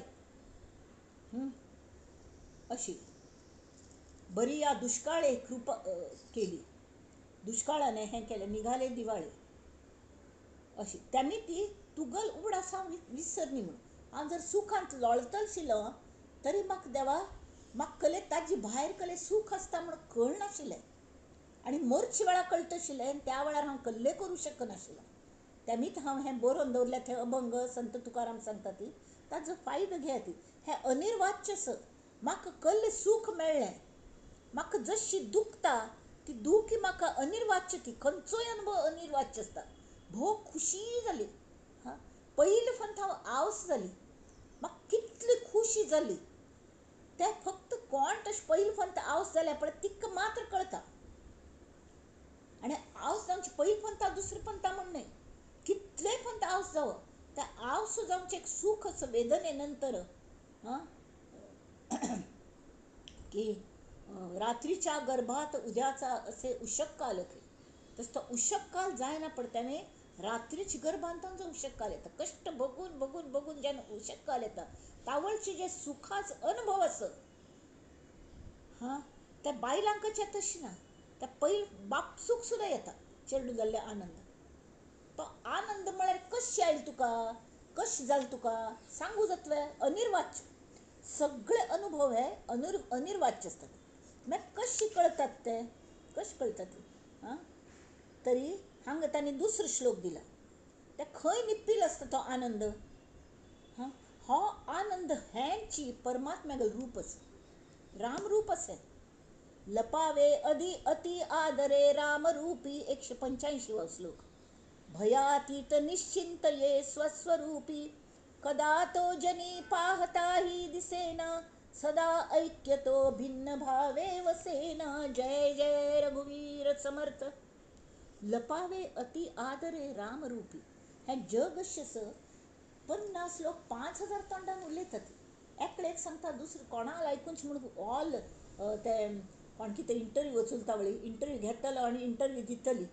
[SPEAKER 1] अशी बरी या दुष्काळे कृपा केली, दुष्काळाने हें केलें निघाले दिवाळे अशी. त्यांनी ती तुगल उगडास हांव विसरनी म्हणून. हांव जर सुखांत लोळतशिल्लो तरी म्हाका देवा म्हाका कले ताजी भायर कले सूख आसता म्हणून कळनाशिल्लें आनी मोरचे वेळार कळटशिल्लें आनी त्या वेळार हांव कल्ले करूं शकनाशिल्लें. त्यामीत हांव हें बरोवन दवरलें थंय अभंग संत तुकाराम सांगता ती ताजो फायदो घेया ती. हें अनिर्वाच्य स म्हाका कल्ले सूख मेळ्ळें, म्हाका जशी दुखता ती दुखी म्हाका अनिर्वाच्य, ती खंयचोय अनुभव अनिर्वाच्य आसता. भोव खुशी जाली, हां, पयले फंत हांव आवस जाली, म्हाका कितली खुशी जाली ते फक्त कोण तशें पयले फंत आवस जाल्या पळय तिका मात्र कळटा. आनी आवस जावचे पयले पंथा दुसरे पंथा म्हण न्हय, कितले पंथ आवस जावं त्या आवस जावचें एक सूख असो वेदने नंतर, हां, की रात्रीच्या गर्भात उद्याचा असे उशक काल, तसो तो उशक काल जायना पडटा त्याने रात्रीच्या गर्भांत जो उशक काल येता, कश्ट बघून बघून बघून जेन्ना उशक काल येता तावळचे जे सुखाचो अनुभव आसा, हां, त्या बायलांकच येता तशें ना, त्या पयल बापसूक सुद्दां येता चेडूं जाल्ले आनंद. तो आनंद म्हळ्यार कशें आयलो तुका, कशें जालें तुका सांगू जातलें, अनिर्वाच्य. सगळे अनुभव हे अनिर्वाच्य आसतात. मागीर कशें कळटात ते, कशें कळटात? आं, तरी हांगा तांणी दुसरो श्लोक दिला, ते खंय निप्पील आसता तो आनंद. हां, हो आनंद हेंची परमात्म्यागेलें रूप आसा, रामरूप आसा. लपावे अदी अति आदरे रामरूपी, 185 श्लोक. भयातीत निश्चिंत ये स्वस्वरूपी, कदा तो जनी पाहता ही दिसेना, सदा ऐक्यतो भिन्न भावे वसेना. जय जय रघुवीर समर्थ. लपावे अति आदरे रामरूपी. हें जग अशें 50 लोक 5000 तोंडान उलयतात, एकले एक सांगता दुसरें कोणाक आयकूनच म्हूण ऑल ते कोण कितें इंटरव्यू चलता वळी इंटरव्यू घेतलो आनी इंटरव्यू दितली,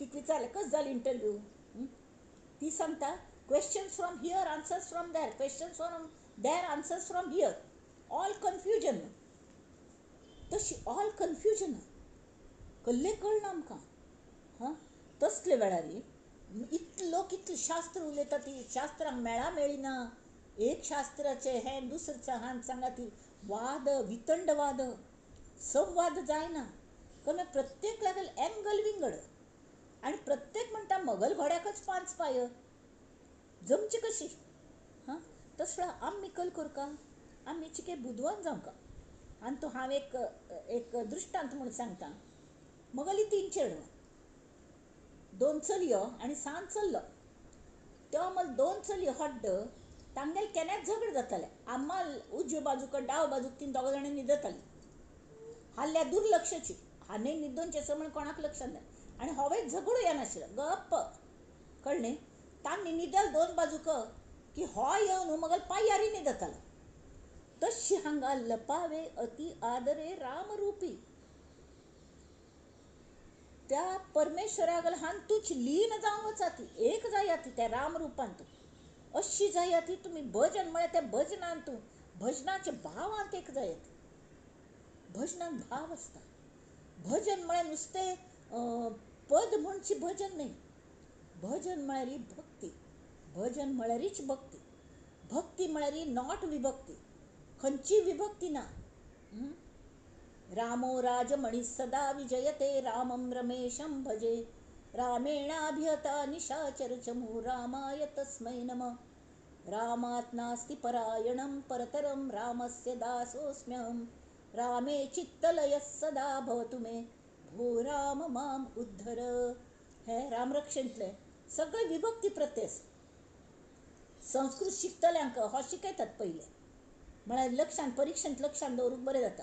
[SPEAKER 1] तिका विचारलें कशें जालें इंटरव्यू, ती सांगता questions from here answers from there, questions from there answers from here, all confusion. तशी ऑल कन्फ्युजन कल्ले कळना आमकां. हां, तसले वेळार इतले लोक इतलें शास्त्र उलयता ती शास्त्रांक मेळा मेळिना, एक शास्त्राचें हें दुसरें हान सांगा ती वाद वितंडवाद संवाद जायना, कारण प्रत्येक लागेल एंगल विंगड आनी प्रत्येक म्हणटा मगल घोड्याकच 5 पांय, जमची कशी? हां, तसो आमी कल करका, आमी चिके बुदवंत जावंका. आनी तो हांव एक एक दृश्टांत म्हूण सांगता. मगली 3 चेडवां, 2 चलयो आनी 7 चलो. त्यो आम्हाला 2 चलयो हड्ड तांगेले केन्नाच झगडें जातालें. आम्हाल उजव्या बाजूक डाव्या बाजूक तीन दोगां जाणां न्हिदतालीं. हाल्ल्या दुर्लक्षाची हांवें न्हिदोवचें आसा म्हण कोणाक लक्षात ना आनी होवें झगडो येनाशिल्लो गप्प, कळ्ळें? तांणी न्हिदल 2 बाजूक की हो येवन मगल पांयारी न्हिदतालो. तशी हांगा लपावे अति आदरे रामरूपी, त्या परमेश्वरागल हातूंत लीन जावन वचात, एक जायात त्या रामरुपांत, अशी जायात तुमी भजन म्हळ्यार त्या भजनांत भजनाच्या भावांत एक जायात. भजनांत भाव आसता. भजन म्हळ्यार नुस्तें पद म्हणचे भजन न्हय, भजन म्हळ्यार भक्ती, भजन म्हळ्यारीच भक्ती, भक्ती म्हळ्यार not विभक्ती, खंयची विभक्ती ना. रामो राजमणि सदा विजयते रामं रमेशं भजे, रामेणाभिहता निशाचरचमू रामाय तस्मै नमः. रामात् नास्ति परायणं परतरं रामस्य दासोऽस्म्यहं, रामे चित्तलयः सदा भवतु मे, भो राम माम उद्धर. हे रामरक्षेंतले सगळे विभक्ती प्रत्यय. संस्कृत शिकतल्यांक हो शिकयतात पयले, म्हळ्यार लक्षांत परिक्षेंत लक्षांत दवरूंक बरें जाता.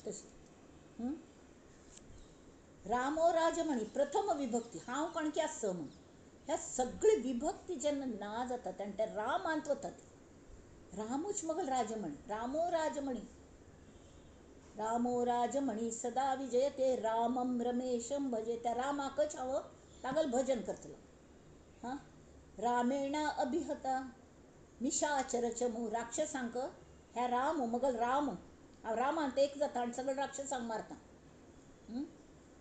[SPEAKER 1] तशें रामो राजमणी प्रथम विभक्ती, हांव कोणकी आसा म्हूण. ह्या सगळे विभक्ती जेन्ना ना जाता तेन्ना ते रामांत वतात. रामूच मगल राजमणी, रामो राजमणी, रामो राजमणी सदा विजयते रामम रमेशम भजे. त्या रामाकच हांव तागल भजन करतलो. हां, रामेणा अभिहता निशाचरचमू, राक्षसांक ह्या राम मगल राम, हांव रामांत एक जाता आनी सगळे राक्षसांक मारता.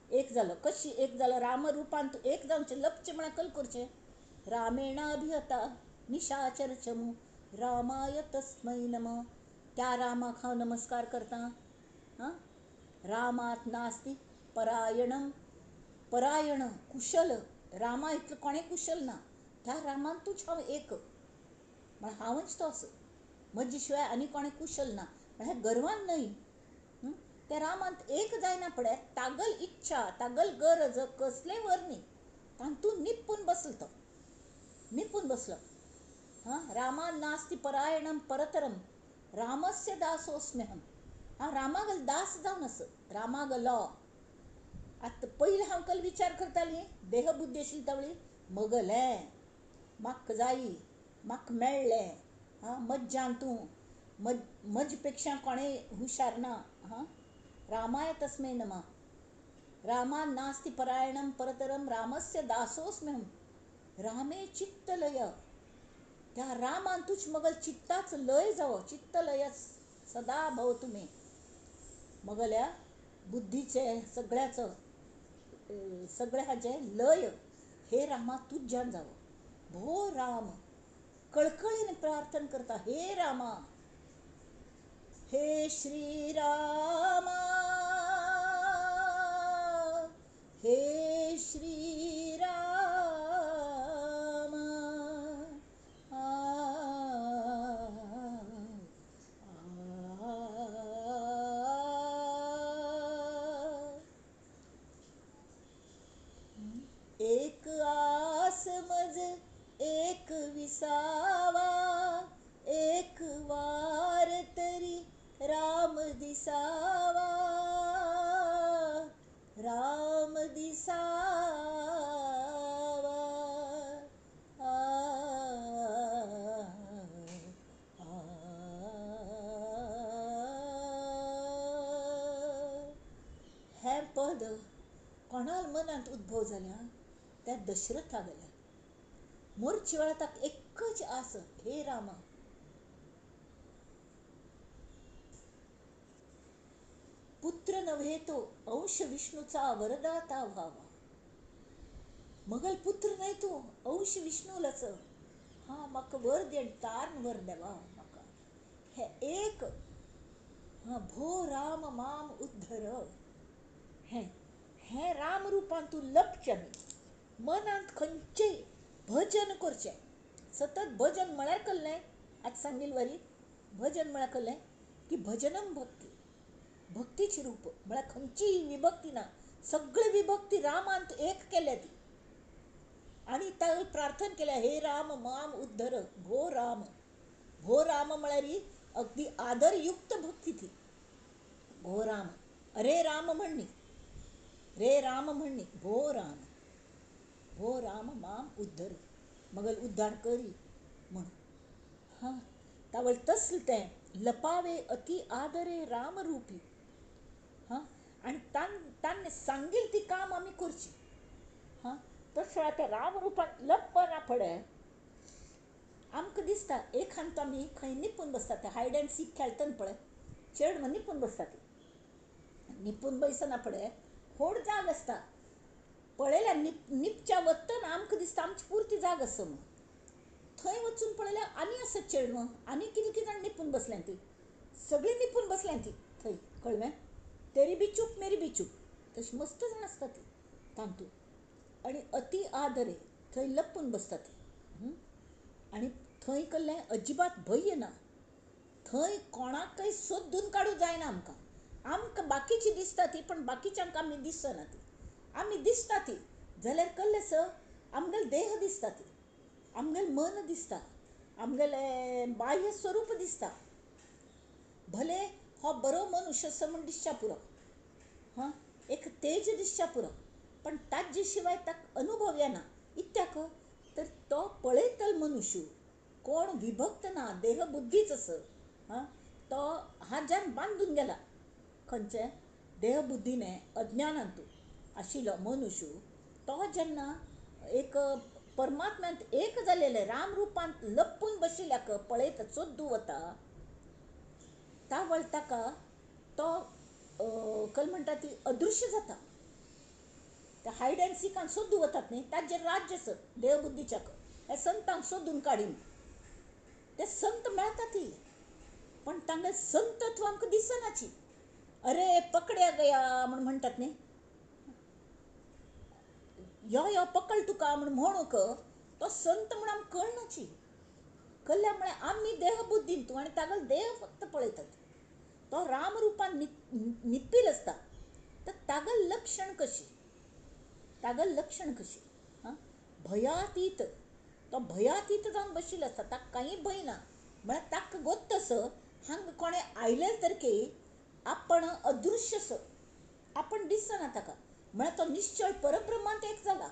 [SPEAKER 1] एक जालो कशी एक जालो रामरुपांत एक जावचें लपचें म्हळ्यार कल करचें. रामेणा अभिहता निशाचरचमू रामाय तस्मै नमः. त्या रामाक हांव नमस्कार करतां. हां, रामात नास्ति परायणं, परायण कुशल, रामा इतलो कोणें कुशल ना, त्या रामांतूच हांव एक, म्हळ्यार हांवच तो आसा, म्हजे शिवाय आनी कोणें कुशल ना. म्हळ्यार गर्वान न्हय, त्या रामांत एक जायना फुडें तागल इच्छा तागल गरज कसले वर न्ही तातूंत निपून बसलो तो, निपून बसलो. हां, रामा नास्ति परायणम परतरम रामस्य दासोस्म्यहम. हांव रामागल दास जावन आस, रामागलो. आतां पयलीं हांव कल विचार करताली देहबुद्धी आशिल्ली तावळी मगलें म्हाका जायी म्हाका मेळ्ळें, हां मज्जान तूं मज पेक्षा कोणें हुशार ना. हां, रामाय तस्मै नमः. रामा नास्ति परायणम परतरम रामस्य दासोस्म्यहम. रामे चित्तलय, त्या रामान तुज मगल चित्ताच लय जावो, चित्तलय सदा भव तुमी. मगल्या बुद्धीचे सगळ्याचो सगळ्या हाचें लय हे रामा तुज्यान जावो. भो राम कळकळीन प्रार्थना करता, हे रामा, हे श्री रामा, हे श्री रामा. एक आस मज एक विसावा, एक वार तरी राम दिसावा, राम दिसावा. आ, आ, हें पद कोणाल मनांत उद्भव जाल्या त्या दशरथा गेल्या. मोरचे वेळार ताका एकच आस, हे रामा. पुत्र नव्हे तो अंश विष्णूचा वरदाता व्हावा. मगल पुत्र न्हय तूं, अंश विष्णूलाच. हां, म्हाका वर दे, तारण वर देवा म्हाका. हे एक, हां, भो राम माम उद्धर. हें हें राम रुपान तूं लपचें न्ही, मनांत खंयचें भजन करचें, सतत भजन म्हळ्यार कल्लें आतां सांगील वरी भजन म्हळ्यार कल्लें की भजनम भक्ती, भक्तीची रूप म्हळ्यार खंयचीय विभक्ती ना, सगळी विभक्ती रामांत एक केल्या ती. आनी ताका प्रार्थना केल्या, हे राम माम उद्धर, भो राम. भो राम म्हळ्यार अगदी आदरयुक्त भक्ती ती. भो राम, अरे राम म्हणणी, रे राम म्हणणी, भो राम, भो राम माम उद्धर, मगल उद्धार करी म्हण. हां, तावळ तसलें तें लपावे अति आदरे राम रुपी. हां, आनी तांणी सांगील ती काम आमी करची. हां, तशें आतां राम रुपान लपना फुडें आमकां दिसता एक हांत आमी खंय निपून बसता, ते हायड अँड सीक खेळटना पळय चेडवां निपून बसता, ती निपून बसना फुडें व्हड जाग आसता पळयल्यार निपच्या वतना आमकां दिसता आमची पुरती जाग आसा म्हूण. थंय वचून पळयल्यार आनी आसा चेडवां, आनी कितें कितें जाण निपून बसल्यां ती, सगळीं निपून बसल्यां ती थंय, कळ्ळें? तेरी बी चूप मेरी बी चूप, तशी मस्त जाण आसता ती तातूंत. आनी अति आदरे थंय लपून बसता ती. आनी थंय कसलें अजिबात भंय ना, थंय कोणाकय सोदून काडूं जायना आमकां. आमकां बाकीची दिसता ती, पण बाकीच्यांक आमी दिसना ती. आमी दिसता ती जाल्यार कसलें सर आमगेलो देह दिसता ती, आमगेलें मन दिसता, आमगेलें बाह्य स्वरूप दिसता. भले हो बरो मनुष्य असो म्हूण दिसच्या पुरो, हां, एक तेज दिसच्या पुरो, पण ताजे शिवाय ताका अनुभव येना. इत्याक तर तो पळयतलो मनुष्य कोण विभक्त ना, देहबुद्धीच आस. हां, तो हाज्यान बांदून गेला खंयचे देहबुद्धीने अज्ञानांतू आशिल्लो मनुष्य, तो जेन्ना एक परमात्म्यांत एक जालेले राम रुपांत लपून बशिल्ल्याक पळयता, सोदू वता, तावळ ताका तो कल म्हणटा ती अदृश्य जाता. ते हायड अँड सिकान सोदू वतात न्ही, ताजेर राज्य सर देहबुद्धीच्या हे संतांक सोदून काडीन ते संत मेळटा ती, पण तांगेलें संतत्व आमकां दिसनाची. अरे पकड्या गया म्हूण म्हणटात न्ही, यो यो पकड तुका म्हूण म्हणूंक तो संत म्हूण आमकां कळनाची. कळ्ळ्या म्हळ्यार आमी देहबुद्धीन तूं आनी तागेलो देह फक्त पळयतात, तो रामरूपान निप्पील आसता. तर तागल लक्षण कशी, तागल लक्षण कशी? हां, भयातीत, तो भयातीत जावन बशिल्लो आसता, ताका कांय भंय ना. म्हळ्यार ताका गोत्त असो हांगा कोणें आयलें तर की आपण अदृश्य असो, आपण दिसना ताका, म्हळ्यार तो निश्चळ परब्रह्मांत एक जाला.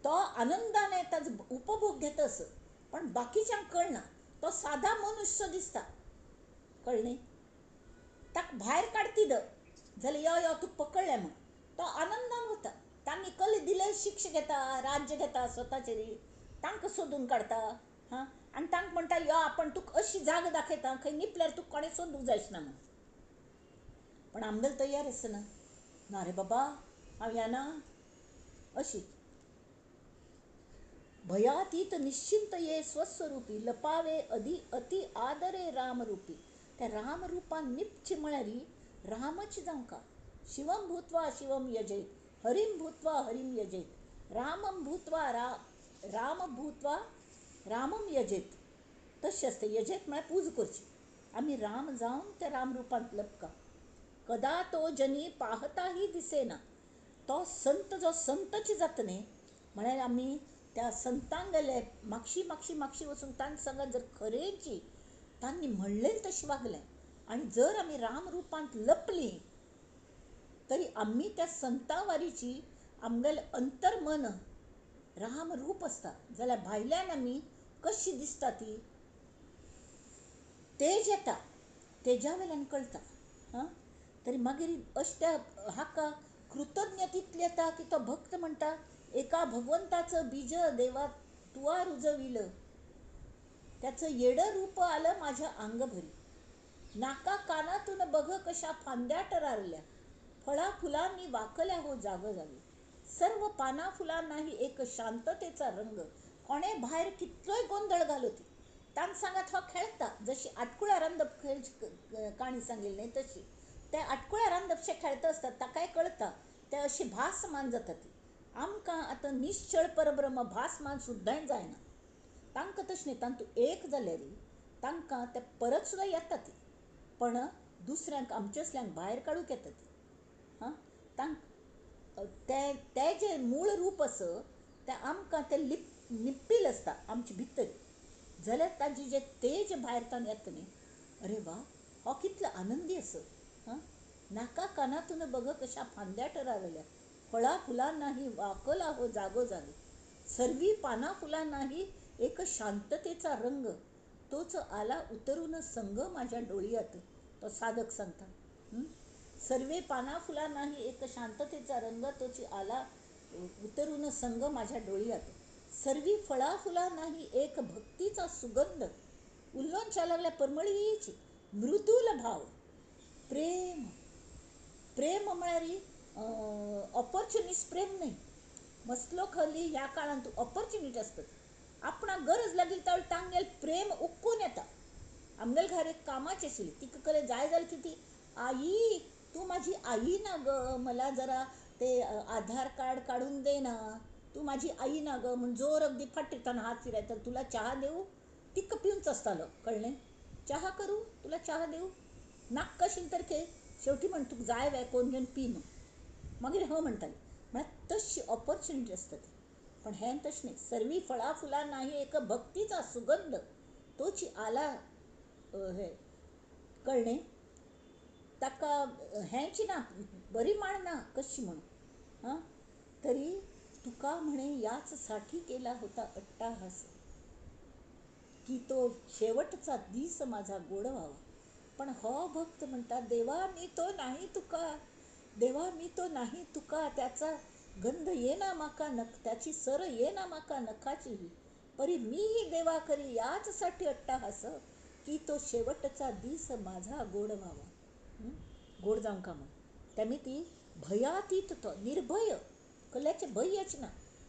[SPEAKER 1] तो आनंदाने ताजो उपभोग घेता असो, पण बाकीच्यांक कळना. तो सादा मनुष्य दिसता, कळ्ळें? ताका भायर काडती जाल्यार यो यो तुका पकडलें म्हूण तो आनंदान वता. तांणी कल दिले शिक्षा घेता, राज्य घेता स्वताचेर, तांकां सोदून काडता. हां, आनी तांकां म्हणटा यो आपण तुका अशी जागा दाखयता खंय निपल्यार तुका कोणें सोदूंक जायना म्हूण. पण आमगेलो तयार आसना, ना रे बाबा हांव येना अशी. भयातीत निश्चिंत ये स्वस्वरूपी लपावे अदी अति आदरे रामरूपी. त्या रामरूपान निपची म्हळ्यार रामच जावंका. शिवम भूत्वा शिवम यजेत, हरिम भूत्वा हरिम यजेत, रामम भूत्वा राम भूत्वा रामम यजेत. तशें आसता. यजेत म्हळ्यार पूज करची. आमी राम जावन त्या रामरूपांत लपका. कदा तो जनी पाहताही दिसेना. तो संत जो संतची जाता न्ही, म्हळ्यार आमी त्या संतांगेले मागशी मागशी मागशी वचून तांचे सांगात जर खरेंची तांणी म्हणलें तशें वागलें आनी जर आमी रामरूपांत लपलीं तरी आमी त्या संतावारीची आमगेलें अंतर्मन रामरूप आसता जाल्यार भायल्यान आमी कशी दिसता ती तेज येता, तेजा वेल्यान कळटा. हां, तरी मागीर अशें त्या हाका कृतज्ञ तितली येता की तो भक्त म्हणटा एका भगवंताचं बीज देवा तुवा रुजविलं, त्याचं येडं रूप आलं माझ्या अंगभरी, नाका कानातून बघ कशा फांद्या टरारल्या, फळा फुलांनी वाकल्या हो जागोजागी, सर्व पाना फुलांनाही एक शांततेचा रंग. कोणे भायर कितलोय गोंधळ घालो ती तांक सांगात हो खेळता. जशी आटकुळ्या रांदप खेळ काणी सांगिल्ली न्ही तशी त्या आटकुळ्या रांदपशे खेळता आसता ताकाय कळता ते अशी भासमान जाता ती. आमकां आतां निश्चळ परब्रह्म भासमान सुद्दां जायना. तांकां तशें न्ही, तांतूं एक जाल्यार तांकां ते परत सुद्दां येता ती, पण दुसऱ्यांक आमचे असल्यांक भायर काडूंक येता ती. हां, तांकां ते जें मूळ रूप आसा तें आमकां तें निप्पील आसता आमचे भितर, जाल्यार ताजें जें तेज भायर तावन येता न्ही, अरे वा हो कितलो आनंदी आसा. हां, नाका कानातून बघ कशा फांद्या टरारल्या, फळा फुलांनाही वाकला हो जागोजागी, सर्वी पाना फुलांनाही एक शांततेचा रंग, तोच आला उतरून संग माझ्या डोळियात. तो साधक सांगता सर्वे पाना फुलांनाही एक शांततेचा रंग, तोच आला उतरून संग माझ्या डोळियात, सर्वी फळा फुलांनाही एक भक्तीचा सुगंध, उल्लोंच्या लागल्या परमळीची मृदुल भाव. प्रेम, प्रेम म्हळ्यार ऑपॉर्च्युनिस्ट प्रेम न्ही. मसलो खली ह्या काळांत ऑपॉर्च्युनिटी आसता, आपणाक गरज लागली तर तांगेल प्रेम उक्कून येता. आमगेल घर एक कामाची आशिल्ली, तिका कले जाय जाल्यार की ती आई तूं माझी आई ना ग, मला जरा ते आधार कार्ड काडून दे ना, तूं माझी आई ना ग म्हूण जोर अगदी फाटींतल्यान हात फिरायता, तुला चहा देऊ? तिका पिवंच आसतालो, कळ्ळें? चहा करूं? तुला चहा देऊ? नाक कशील तर खे शेवटी म्हण तुका जाय वे कोण घेवन पी म्हूण. मागीर ह म्हणटाली. म्हळ्यार तशी ऑपॉर्च्युनिटी आसता ती. पण हें तशें न्ही. सर्वी फळां फुलां नाही एक भक्तीचा सुगंध, तोची आला हे कळ्ळें? ताका हेंच ना बरी मांडना कशी म्हूण. हां, तरी तुका म्हणे याच साठी केला होता अट्टाहास, की तो शेवटचा दीस माझा गोड व्हावा. पण हो भक्त म्हणटा देवा मी तो नाही तुका, देवा मी तो नाही तुका, त्याचा गंध येना माका नख, त्याची सर येना माका नखाची, परी मीही देवा करी याचसाठी अट्टाहास, की तो शेवटचा दीस माझा गोड व्हावा. गोड जावंका म्हूण. तेमी ती भयातीत तो निर्भय, कल्याचें भंयच ना.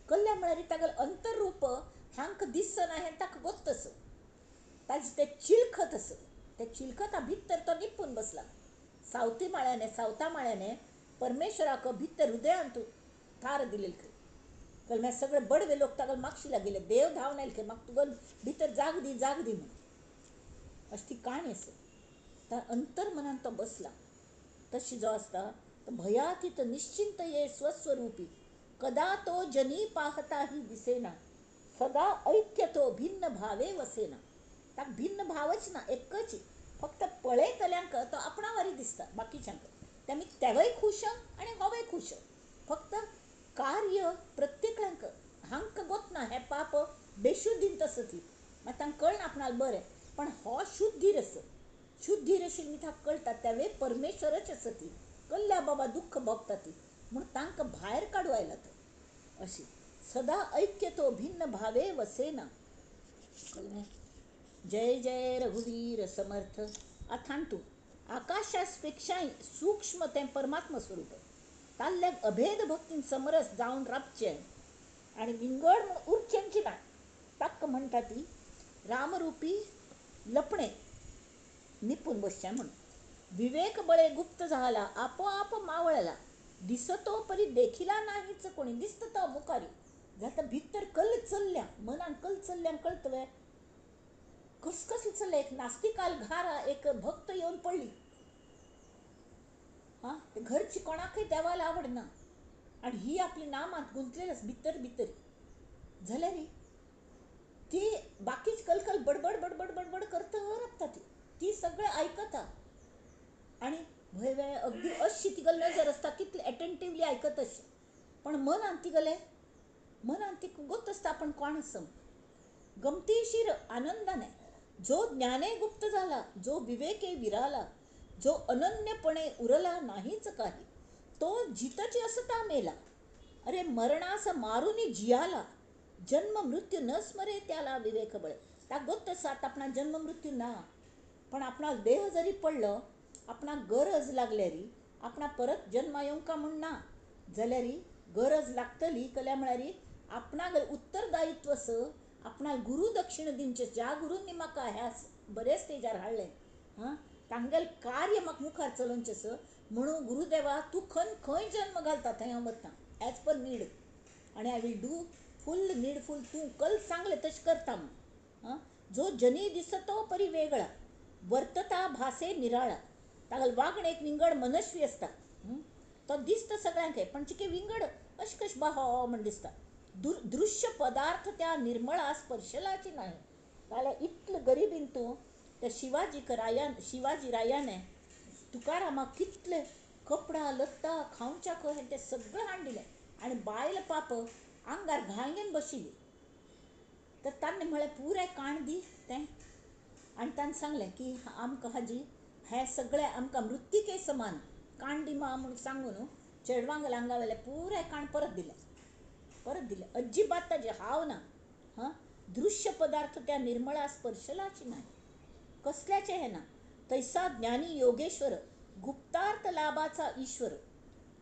[SPEAKER 1] कल्ल्या म्हळ्यार तागेलें अंतररूप हांकां दिसना हें ताका गोत्त आसा, ताजें तें चिलखत आसा, तें चिलखता भितर तो निपून बसला. सावती माळ्याने सावता माळ्याने परमेश्वराक भितर हृदयांत थार दिलेली खंय. कळ्ळें? सगळे बडवे लोक ताका मागशी लागिल्ले, देव धांवन आयले खंय, म्हाका तुका भितर जाग दी जाग दी म्हूण. अशी ती काणी आसा. त्या अंतर्मनान तो बसला. तशी जो आसता तो भयातीत निश्चिंत ये स्वस्वरूपी कदा तो जनी पाहता ही दिसेना सदा ऐक्य तो भिन्न भावे वसेना. ताका भिन्न भावच ना, एकच. फक्त पळयतल्यांक तो आपणा वरी दिसता, बाकीच्यांक तेमी तेवय खूश आनी होवय खूश. फक्त कार्य प्रत्येकांक हांकां गोतना हें पाप बेशुद्धीन तसं ती मागीर तांकां कळना आपणाक बरें, पण हो शुद्धीर आसा. शुद्धीर आशिल्ली ताका कळटा तेवे परमेश्वरच आसा ती कल्ल्या बाबा दुख्ख भोगता ती म्हूण तांकां भायर काडू आयला तो. अशी सदा ऐक्य तो भिन्न भावे वसेना. कळ्ळें? जय जय रघुवीर समर्थ. आतां तूं आकाशापेक्षाय सूक्ष्म तें परमात्मा स्वरूप ताल्ल्याक अभेद भक्तीन समरस जावन राबचें आनी विंगड म्हूण उरचेंची ना. ताका म्हणटा ती रामरूपी लपणे निपून बसचें म्हूण. विवेक बळे गुप्त झाला आपोआप मावळला दिसतो परी देखिला नाहीच कोणी. दिसता तो मुखारी जाता भितर कल चल्ल्या मनान कल चल्ल्या कळतवे कसकस चल्ल्या. एक नास्तिकाल घारा एक भक्त येवन पडली. हां, घरची कोणाकय देवाला आवडना आनी ही आपली नामांत गुंतलेली आसा भितर भितर. जाल्यार ती बाकीच कलकल बडबड बडबड बडबड करता राबता ती ती सगळें आयकता आनी भंय वेळ अगदी अशी तिगेली नजर आसता कितली एटेंटिवली आयकत अशी, पण मनान तिगेलें मनान ती गोत आसता आपण कोण आसा. गमतीशीर आनंदाने जो ज्ञाने गुप्त झाला जो विवेके विराला जो अनन्यपणे उरला नाहीच काही तो जितची असता मेला. अरे मरणास मारुनी जियाला जन्म मृत्यू न स्मरे त्याला विवेक बळे. त्या गोत आसा आपणा जन्म मृत्यू ना, पण आपणा देह जरी पडलो आपणाक गरज लागल्यारी आपणा परत जन्मा येवंका म्हूण ना, जाल्यारी गरज लागतली कल्या म्हळ्यारी आपणाक उत्तरदायित्व आसा आपणाक गुरू दक्षिण दिवचें. ज्या गुरूंनी म्हाका ह्या बरेच स्टेजार हाडलें हां तांगेलें कार्य म्हाका मुखार चलोवचें आसा म्हणून गुरुदेवा तूं खंय खंय जन्म घालता थंय हांव वता एज पर नीड आनी I will do full needful. तूं कल सांगलें तशें करता म्हूण. हां, जो जनी दिसतो परी वेगळा वर्तता भासे निराळा. तागेलें वागणें एक विंगड मनस्वी आसता. तो दिसता सगळ्यांक पण चिके विंगड अशें कशें बा हो म्हण दिसता. दृश्य पदार्थ त्या निर्मळा स्पर्शलाची नाही. जाल्यार इतले गरिबीन तूं त्या शिवाजी रायाने तुकारामाक कितले कपडा लत्ता खावच्याक हें तें सगळें हाडून दिलें आनी बायल पाप आंगार घाण घेवन बशिल्ली. तर ताणें म्हळें पुराय काण दी तें आनी ताणें सांगलें की आमकां हाजी हें सगळें आमकां मृत्तिके समान काण दी मा म्हूण सांगून चेडवांक आंगा वेलें पुराय काण परत दिलें परत दिलें. अजिबात ताजें हाव ना. हां, दृश्य पदार्थ त्या निर्मळा स्पर्शलाची नाही कसल्याचें हें ना. तैसा ज्ञानी योगेश्वर गुप्तार्थ लाभाचा ईश्वर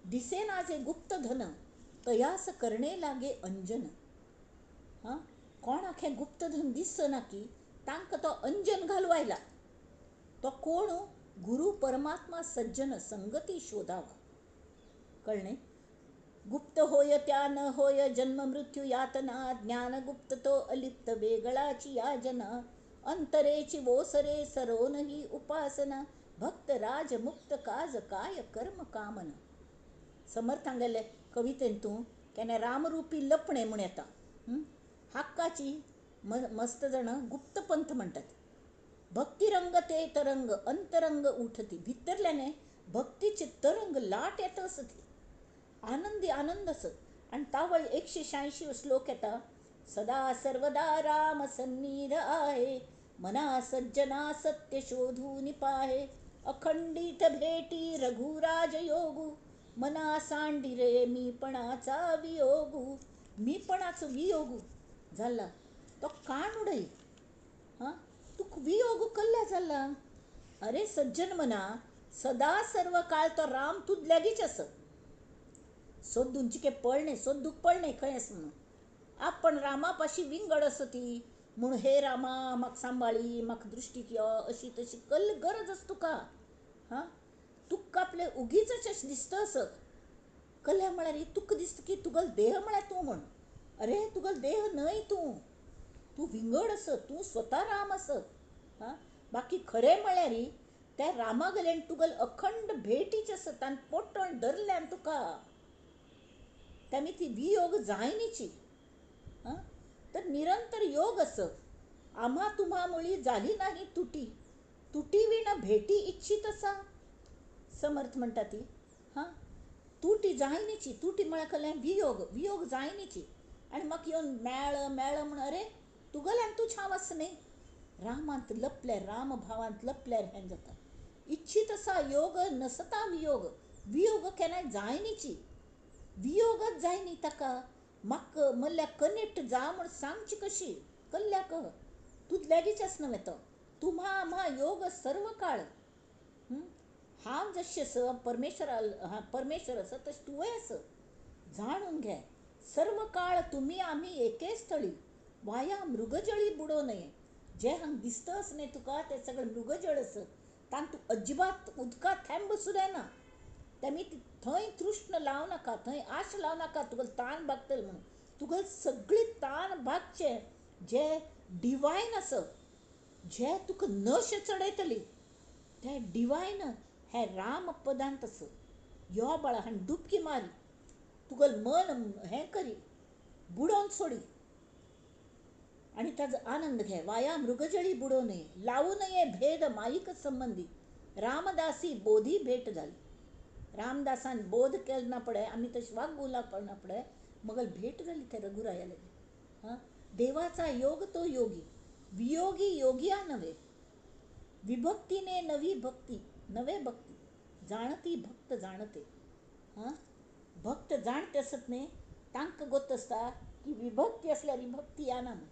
[SPEAKER 1] दिसेना जे गुप्त धन तयास करणे लागे अंजन. हां, कोणाक हें गुप्तधन दिसना की तांकां तो अंजन घालू आयला. तो कोण? गुरु परमात्मा सज्जन संगती शोधावा. कळ्ळें? गुप्त होय त्या न होय जन्म मृत्यू यातना ज्ञान गुप्त तो अलिप्त वेगळाची याजना अंतरेची वोसरे सरोन ही उपासना भक्त राज मुक्त काज काय कर्म कामना. समर्थांगेले कवितेन तूं केन्ना रामरूपी लपणे म्हूण येता. हाक्काची मस्त जाण गुप्तपंथ म्हणटात. भक्तिरंग ते तरंग अंतरंग उठती. भितरल्याने भक्तीचे तरंग लाट येता आसत आनंदी आनंद आसत. आनी तावळ 186 श्लोक येता. सदा सर्वदा राम सन्निध आहे मना सज्जना सत्य शोधून पाहे अखंडित भेटी रघुराज योगू मना सांडिरे मीपणाचा वियोगू. मीपणाचो वियोगू जाला तो काण उडय. हां, तुका वियोग कल्ल्या जाला. अरे सज्जन मना सदा सर्व काळ तो राम तुज लागींच आसा. सोदून चिके पळणे सोदूक पळणे खंय आसा म्हणून आपण रामापाशी विंगड आसा ती म्हूण हे रामा म्हाका सांबाळी म्हाका दृश्टीक यो अशी तशी कल गरज आसा तुका. हां, तुका आपलें उगीच अशें दिसता असं कल्ल्या म्हळ्यार तुका दिसता की तुगेलो देह म्हळ्यार तूं म्हूण. अरे तुगेलो देह न्हय तूं, तूं विंगड आसा, तूं स्वता राम आसा. हां, बाकी खरें म्हळ्यार त्या रामागल्यान तुगल अखंड भेटीच आसा, तान पोटण धरल्यान तुका त्यामी ती वियोग जायनीची. हां, तर निरंतर योग आस. आम्हा तुम्हा मुळी जाली नाही तुटी, तुटी विण भेटी इच्छित आसा. समर्थ म्हणटा ती. हां, तुटी जायनीची. तुटी म्हळ्यार कसलें? वियोग. वियोग जायनीची. आनी म्हाका येवन मेळ मेळ म्हण, अरे तुगेल्यान तूं छाव आसा न्ही. रामांत लपल्यार, राम भावांत लपल्यार हें जाता. इच्छित आसा योग नसता वियोग. वियोग केन्नाय जायनीची. वियोगच जायनी ताका. म्हाका मल्ल्या कनेक्ट जा म्हूण सांगची कशी कल्ल्याक तुजल्यागीच आसना न्हय तो. तुम्हा आम्हा योग सर्व काळ. हांव जशें आसा परमेश्वर, परमेश्वर आसा तशें तुवें आसा, जाणून घे. सर्व काळ तुमी आमी एके स्थळी, वाया मृगजळी बुडोवं नये. जें हांगा दिसतच न्हय तुका तें सगळें मृगजळ आसा, तांक तूं अजिबात उदकांत थेंब सुद्दां ना. तेमी थंय तृष्ण लावं नाका, थंय आश लावं नाका तुगेली तान भागतली म्हणून. तुगेली सगळी तान भागचें जें डिवायन आसा, जें तुका नशे चडयतली तें डिवायन हें राम पदांत आसा. यो बाळा हांणी डुबकी मारी, तुगेलें मन हें करी, बुडोवन सोडी आनी ताजो आनंद घे. वाया मृगजळी बुडोवं नये, लावूं नये भेद माईक संबंदी. रामदासी बोधी भेट जाली. रामदासान बोध केलो ना पळय, आमी तशें वागूं लागना पळय, मगल भेट जाली त्या रघुराया लागीं. हां, देवाचा योग तो योगी, वियोगी योगिया नव्हे. विभक्तीने नवी भक्ती, नवे भक्ती, जाणती भक्त जाणते. हां, भक्त जाणते आसत न्ही, तांकां गोत आसता की विभक्ती आसल्यार विभक्ती येना म्हूण.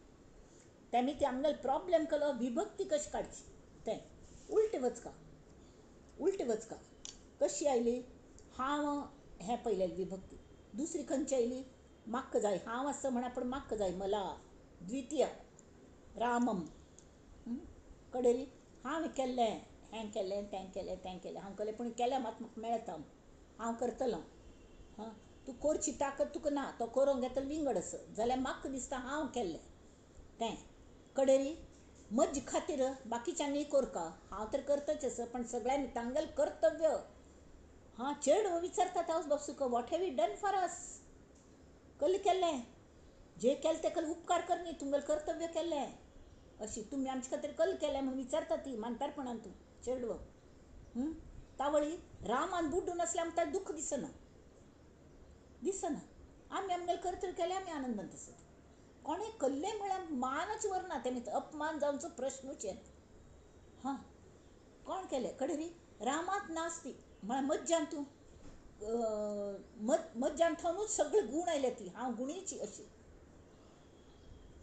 [SPEAKER 1] तेमी ते आमगेलो प्रॉब्लेम केलो विभक्ती कशी काडची तें. उलटें वचका, उलटें वचका. कशी आयली? हांव हें पयलें विभक्ती. दुसरी खंयची आयली? म्हाका जाय. हांव आसा म्हणा पूण म्हाका जाय, मला. द्वितीय रामम कडेली हांवें केल्लें, हें केलें, तें केलें, तें केलें, हांव केलें, पूण केलें मात म्हाका मेळटा, हांव करतलो. हां, तूं करची ताकद तुका ना, तो करूंक घेतलो विंगड आसा, जाल्यार म्हाका दिसता हांव केल्लें तें. कडेली म्हजे खातीर बाकीच्यांनी करका, हांव तर करतच आसा, पण सगळ्यांनी तांगेलें कर्तव्य. हां, चेडो विचारतात हांव बाब सुका, what have you done for us? कल्ले केल्लें, जे केलें तें कल्ले उपकार कर न्ही, तुमगेलें कर्तव्य केल्लें. अशी तुमी आमचे खातीर कल्ले केलें म्हूण विचारता ती म्हातारपणान तूं चेडवो. तावळी रामान बुड्डून आसल्यार आमकां दुख्ख दिसना, दिसना. आमी आमगेलें कर्तव्य केलें, आमी आनंदांत आसत. कोणें कल्लें म्हळ्यार मानच व्हरना, तेमी अपमान जावचो प्रश्नूच येना. हां, कोण केलें? कडेरी रामांत नासती म्हळ्यार मज्जान तूं मज्जान थंयनूच सगळे गूण आयले ती. हांव गुणीची अशी.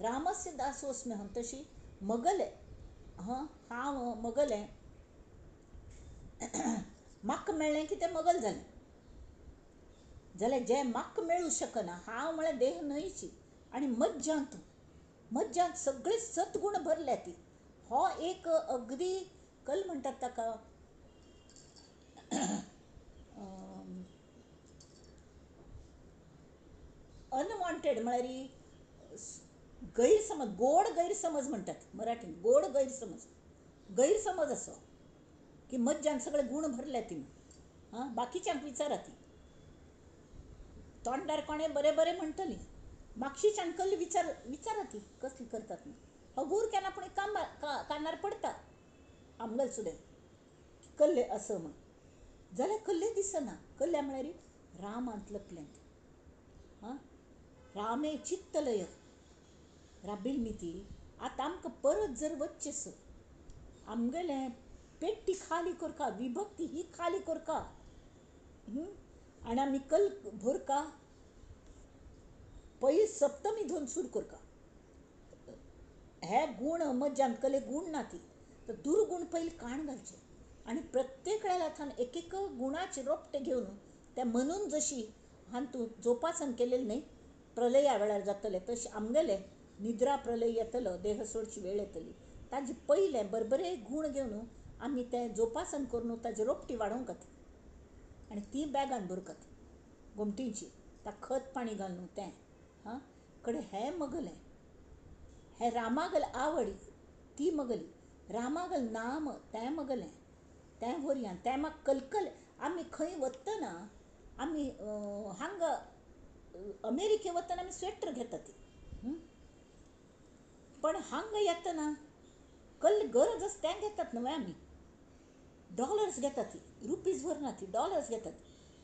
[SPEAKER 1] रामस्य दासोस्म्यहं तशी मगले. हां, हांव मगलें, म्हाका मेळ्ळें की तें मगल जालें. जाल्यार जें म्हाका मेळूं शकना, हांव म्हळ्यार देह न्हयची. आनी मज्जांत, मज्जांत सगळे सद्गुण भरल्या ती. हो एक अगदी कल म्हणटात ताका, अनवॉन्टेड म्हळ्यार गैरसमज, गोड गैरसमज म्हणटात मराठीन, गोड गैरसमज. गैरसमज असो की मज्जान सगळे गूण भरल्या ती. हां, बाकीच्यांक विचारा ती तोंडार कोणें बरें बरें म्हणटली, मागशीच्यान कल्ली विचार विचारा ती कसली करतात न्ही. हगूर केन्ना पूण काम कानार पडटा आमगेल सुद्दां कल्ले असो म्हण, जाल्यार कल्ले दिसना. कल्ल्या म्हळ्यार रामांत लपलें. हां, रामे चित्तलय राबील मिती. आतां आमकां परत जर वचचें आसा, आमगेलें पेट्टी खाली करका, विभक्ती ही खाली करका, आनी आमी कल भरका, पयलीं सप्तमी धरून सुरू करका. हे गूण मज्जान कले गूण ना ती, तर दुर्गूण पयलीं काण घालचे. आनी प्रत्येक वेळार थंय एक एक गुणाचे रोपटे घेवन ते मनून जशी हांवें तूं जोपासन केलेलें न्हय, प्रलया वेळार जातलें तशें आमगेलें निद्रा प्रलय येतलो, देह सोडची वेळ येतली. ताजे पयलें बरबरे गूण घेवन आमी तें जोपासन करून ताजी रोपटी वाडोवंक जाता आनी ती बॅगान भरकत गोमटींची, ताका खत पाणी घालून तें. हां, कडेन हें मगलें, हें रामागल आवडी ती मगली. रामागल नाम तें मगलें तें व्हरया तें म्हाका कलकल. आमी खंय वतना आमी हांगा अमेरिके वतना आमी स्वेटर घेतात, पण हांगा येतना कल्ल गरज आसा तें घेतात न्हय आमी. डॉलर्स घेतात, रुपीज व्हरना ती, डॉलर्स घेतात.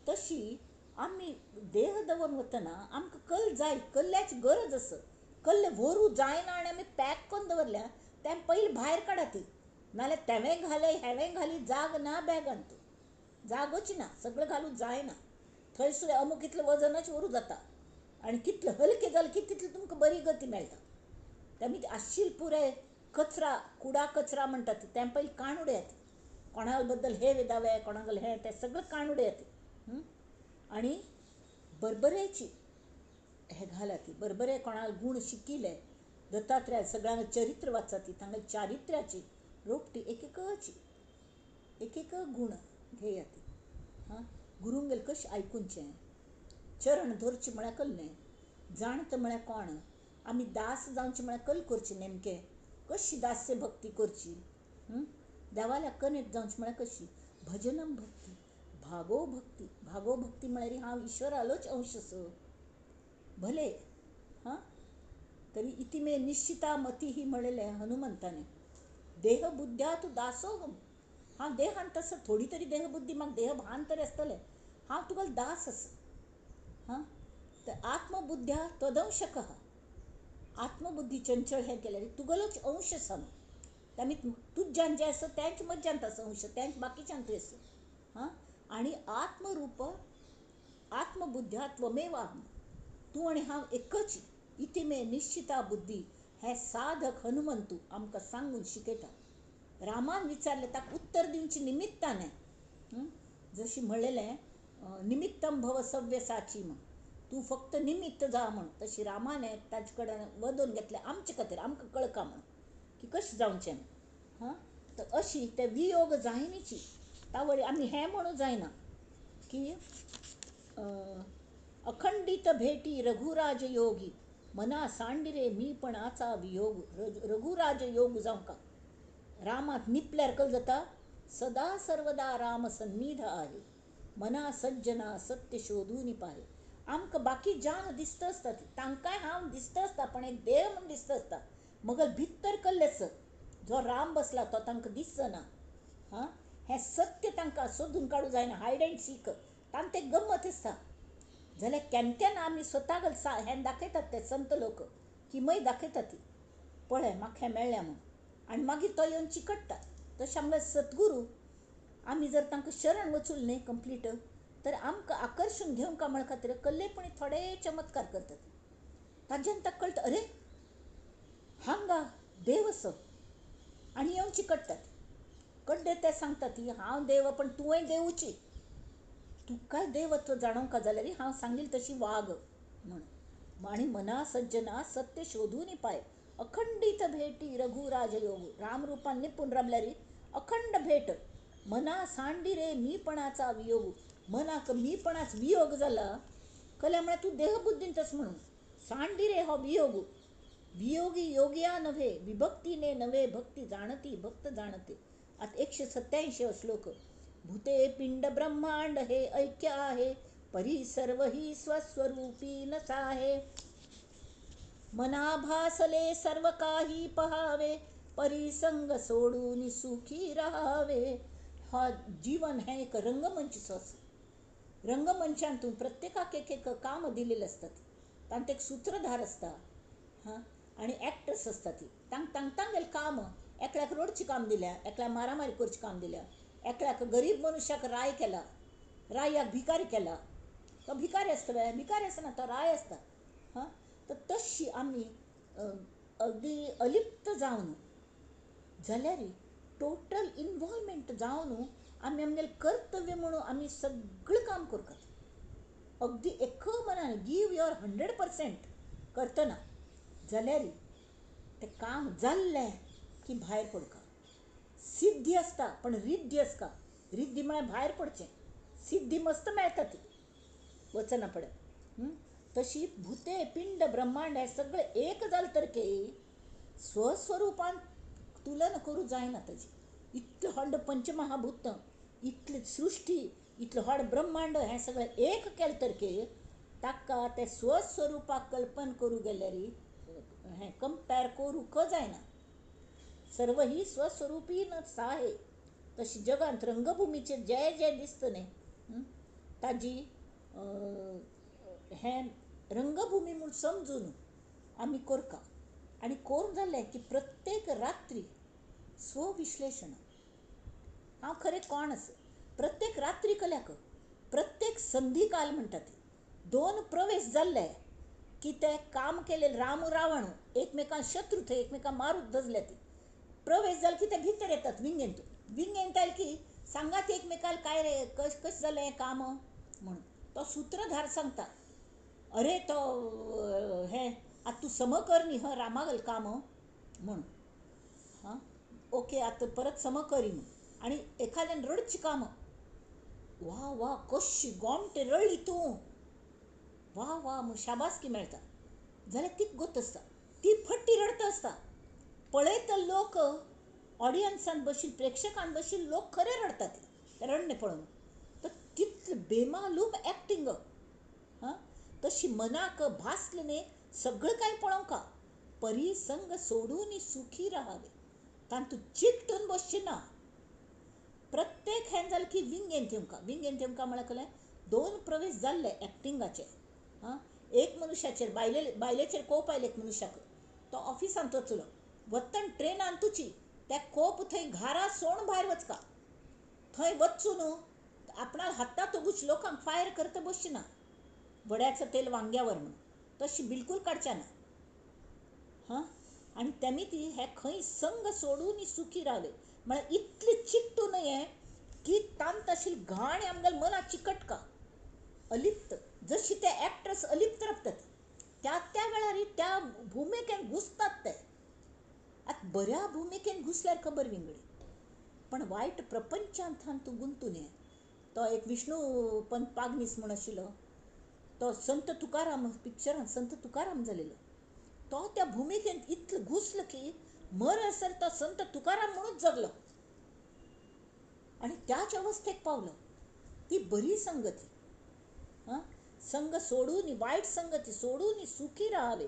[SPEAKER 1] तशी आमी देह दवरून वतना आमकां कल जाय, कल्ल्याची गरज आसा. कल्ले व्हरूं जायना आनी आमी पॅक करून दवरल्या तें पयलीं भायर काडा ती, नाल्यार तेवें घालें हेवें घाली जाग ना बॅगान, तूं जागोची ना, सगळें घालूं जायना. थंयसर अमूक इतलें वजनाचें व्हरूं जाता आनी कितलें हलकें जालें की तितली तुमकां बरी गती मेळटा. तेमी आशिल्ले पुराय कचरा, कुडा कचरा म्हणटात तें पयलीं काण उडयात. कोणा बद्दल हे दावे, कोणागल हें तें सगळें काण उडयात. आनी बरबरेची हे घालात, बरबरे कोणाक गूण शिकिल्ले दत्तात्रया सगळ्यांक चरित्र वाचात, तांकां चारित्र्याची रोपटी एक एकची एक एक गूण घेयात. हां, गुरुंगेल कशें आयकुचें, चरण धरचें म्हळ्यार कल्लें, जाणत म्हळ्यार कोण, आमी दास जावचें म्हळ्यार कल करचें, नेमकें कशी दास्य भक्ती करची, देवाल्या कनेक्ट जावचें म्हळ्यार कशी, भजनम भक्ती, भागो भक्ती. भागो भक्ती म्हळ्यार हांव ईश्वरालोच अंश असो भले. हां, तरी इति मे निश्चिता मती ही म्हणलेलें हनुमंताने. देहबुद्ध्या तूं दासोहम, हांव देहान तसो थोडी तरी देहबुद्धी म्हाका देहभान तरी आसतलें, हांव तुका दास आसा. हां, तर आत्मबुद्ध्या त्वदंशकः, आत्मबुद्धी चंचल हें केल्यार तुगेलोच अंश आसा. तामी तुज्यान जें आसा तेंच म्हज्यांत आसा अंश, तेंच बाकीच्यान तूं आसा. हां, आनी आत्मरूप आत्मबुद्ध्या त्वमेव अहं, तूं आनी हांव एकच. इति मे निश्चिता बुद्धी हे साधक हनुमंतू आमकां सांगून शिकयता. रामान विचारलें ताका उत्तर दिवचें निमित्ताने, जशी म्हणलेलें निमित्तम भव सव्यसाची म्हण, तूं फक्त निमित्त जा म्हण, तशी रामाने ताजे कडेन वदोवन घेतलें आमचे खातीर, आमकां कळका म्हण की कशें जावचें. हां, तर अशी ते वियोग जायनीची तावळी आमी हें म्हणूं जायना की अखंडित भेटी रघुराज योगी मना सांडिरे मीपणाचा वियोग. रघुराज योग जावंका रामात निपल्यार कल जाता, सदा सर्वदा राम सन्निध आहे, मना सज्जना सत्य शोधून पाहे. आमकां बाकी जान दिसता आसता, तांकांय हांव दिसता आसता, पण एक देव म्हूण दिसता आसता, मगर भितर कल्लेच जो राम बसला तो तांकां दिसना. हां, हें सत्य तांकां सोदून काडूं जायना, हायड अँड सीक तांकां तें गम्मत आसता. जाल्यार केन्ना केन्ना आमी स्वताक हें दाखयतात ते संत लोक किमय दाखयतात ती, पळय म्हाका हें मेळ्ळें म्हूण, आनी मागीर तो येवन चिकट्टा. तशें आमगे सद्गुरू आमी जर तांकां शरण वचून न्हय कंप्लीट, तर आमकां आकर्शण घेवंक म्हळ्या खातीर कल्लेपणी थोडे चमत्कार करतात. ताज्यान ताका कळटा अरे हांगा देव आसा, आनी येवन चिकट्टात. कड्डे ते सांगतात ती हांव देव पण तुवें देवूची, तुकाय देवत्व जाणोवंक जाल्यार हांव सांगील तशी वाग म्हण. आनी मना सज्जना सत्य शोधून पाय, अखंडित भेटी रघुराज योग. रामरूपान निपून रावल्यार अखंड भेट, मना सांडी रे मीपणाचा वियोग. मनाक मीपणाच वियोग जाला कल्या म्हळ्यार तूं देहबुद्दीन तस म्हणून सांडी रे हो वियोग. वियोगी योगिया नव्हे विभक्तीने नव्हे भक्ती जाणती भक्त जाणते. आता 187 श्लोक. भूते पिंड ब्रह्मांड हे ऐक्य आहे, परी सर्व ही स्वस्वरूपी नसाहे. मना भासले सर्व काही पहावे, परिसंग सोडून सुखी राहावे. हा जीवन हे एक रंगमंच आसा. रंगमंचांतून प्रत्येकाक एक एक काम दिलेलें आसता, तांकां एक सूत्रधार आसता, हां, आनी एक्टर्स आसता. ती तांकां तांगेलें काम, एकल्याक रोडचें काम दिल्या, एकल्याक मारामारी करचें काम दिल्या, एकल्याक गरीब मनुष्याक राय केला, रायाक भिकारी केला, तो भिकारी आसता, भिकारी आसना तो राय आसता. हां, तर तशी आमी अगदी अलिप्त जावन जाल्यार टोटल इनवॉल्वमेंट जावन आमी आमगेलें कर्तव्य म्हणून आमी सगळें काम करतात. अगदी एक मनान गिव your 100% करतना जाल्यार तें काम जाल्लें की भायर पडका. सिद्धी आसता पण रिद्धी आसता. रिद्धी म्हळ्यार भायर पडचें, सिद्धी मस्त मेळटा ती वचना पडे. तशी भूते पिंड ब्रह्मांड हे सगळें एक जालें तर की स्वस्वरूपान तुलना करूं जायना ताजी. इतलें व्हडलें पंचमहाभूत, इतली सृश्टी, इतलें व्हड ब्रह्मांड हें सगळें एक केलें तरके ताका तें स्वस्वरुपाक कल्पन करूं गेल्यार हें कंपेर करूंक जायना. सर्व ही स्वस्वरुपी न साहे. तशी जगांत रंगभुमीचेर जें जें दिसता न्ही ताजी हें रंगभुमी म्हूण समजून आमी करका. आनी करून जालें की प्रत्येक रात्री स्वविश्लेशण, हांव खरें कोण आसा, प्रत्येक रात्री कल्याक प्रत्येक संधीकाल म्हणटा ती दोन प्रवेश जाल्ले की ते काम केले राम रावण एकमेकां शत्रू थंय एकमेकां मारूंक धजले ती प्रवेश जाले की ते भितर येतात विंगेंत. विंगेंत आयले की सांगात एकमेकाल काय रे कशें जालें हें काम म्हणून. तो सुत्रधार सांगता, अरे तो हें आतां तूं सम कर न्ही ह रामागल काम म्हणून, हां ओके आतां परत सम करी म्हूण. आनी एखाद्यान रडचीं कामां, वा वा कशी गोमटे रडली तूं, वा वा म्हूण शाबासकी मेळटा जाल्यार ती गोत आसता, ती फट्टी रडटा आसता. पळयता लोक ऑडियन्सान बशील प्रेक्षकान बशील लोक खरे रडटात ते रडणें पळोवन. तर तितलें बेमालूम एक्टिंग. हां तशी मनाक भासलें न्ही सगळें कांय पळोवंका. परिसंग सोडून सुखी राहावे, तातूंत चिकटून बसचें ना. प्रत्येक हें जालें की विंगेंत येवंका. विंगेंत येवंका म्हळ्यार कळ्ळें दोन प्रवेश जाल्ले एक्टिंगाचे. हां एक मनुष्याचेर बायलेचेर कोप आयले एक मनुष्याक, तो ऑफिसांत वचलो, वतन ट्रेनान तुची त्या कोप थंय घारा सोण भायर वचका, थंय वचून आपणा हाता तोगूच लोकांक फायर करता बसचें ना, वड्याचं तेल वांग्यावर म्हणून तशी बिलकूल काडचें ना. हां आनी तेमी ती हे खंय संग सोडून सुखी रावले म्हळ्यार इतले चिकटून न्हय की तांत अशी घाण आमगेल्या मनाक चिकटका अलिप्त. जशी ते एक्ट्रेस अलिप्त रावतात त्या त्या वेळार त्या भुमिकेन घुसतात ते. आतां बऱ्या भुमिकेन घुसल्यार खबर विंगडी, पण वायट प्रपंचांत तूं गुंतून ये. तो एक विष्णू पंत पागनीस म्हूण आशिल्लो, तो संत तुकाराम पिक्चरान संत तुकाराम जालेलो, तो त्या भुमिकेंत इतलो घुसलो की मरसर तो संत तुकाराम म्हणूच जगलो आनी त्याच अवस्थेक पावलो. ती बरी संगती. हां संग सोडून वायट संगती सोडून सुखी राहावे.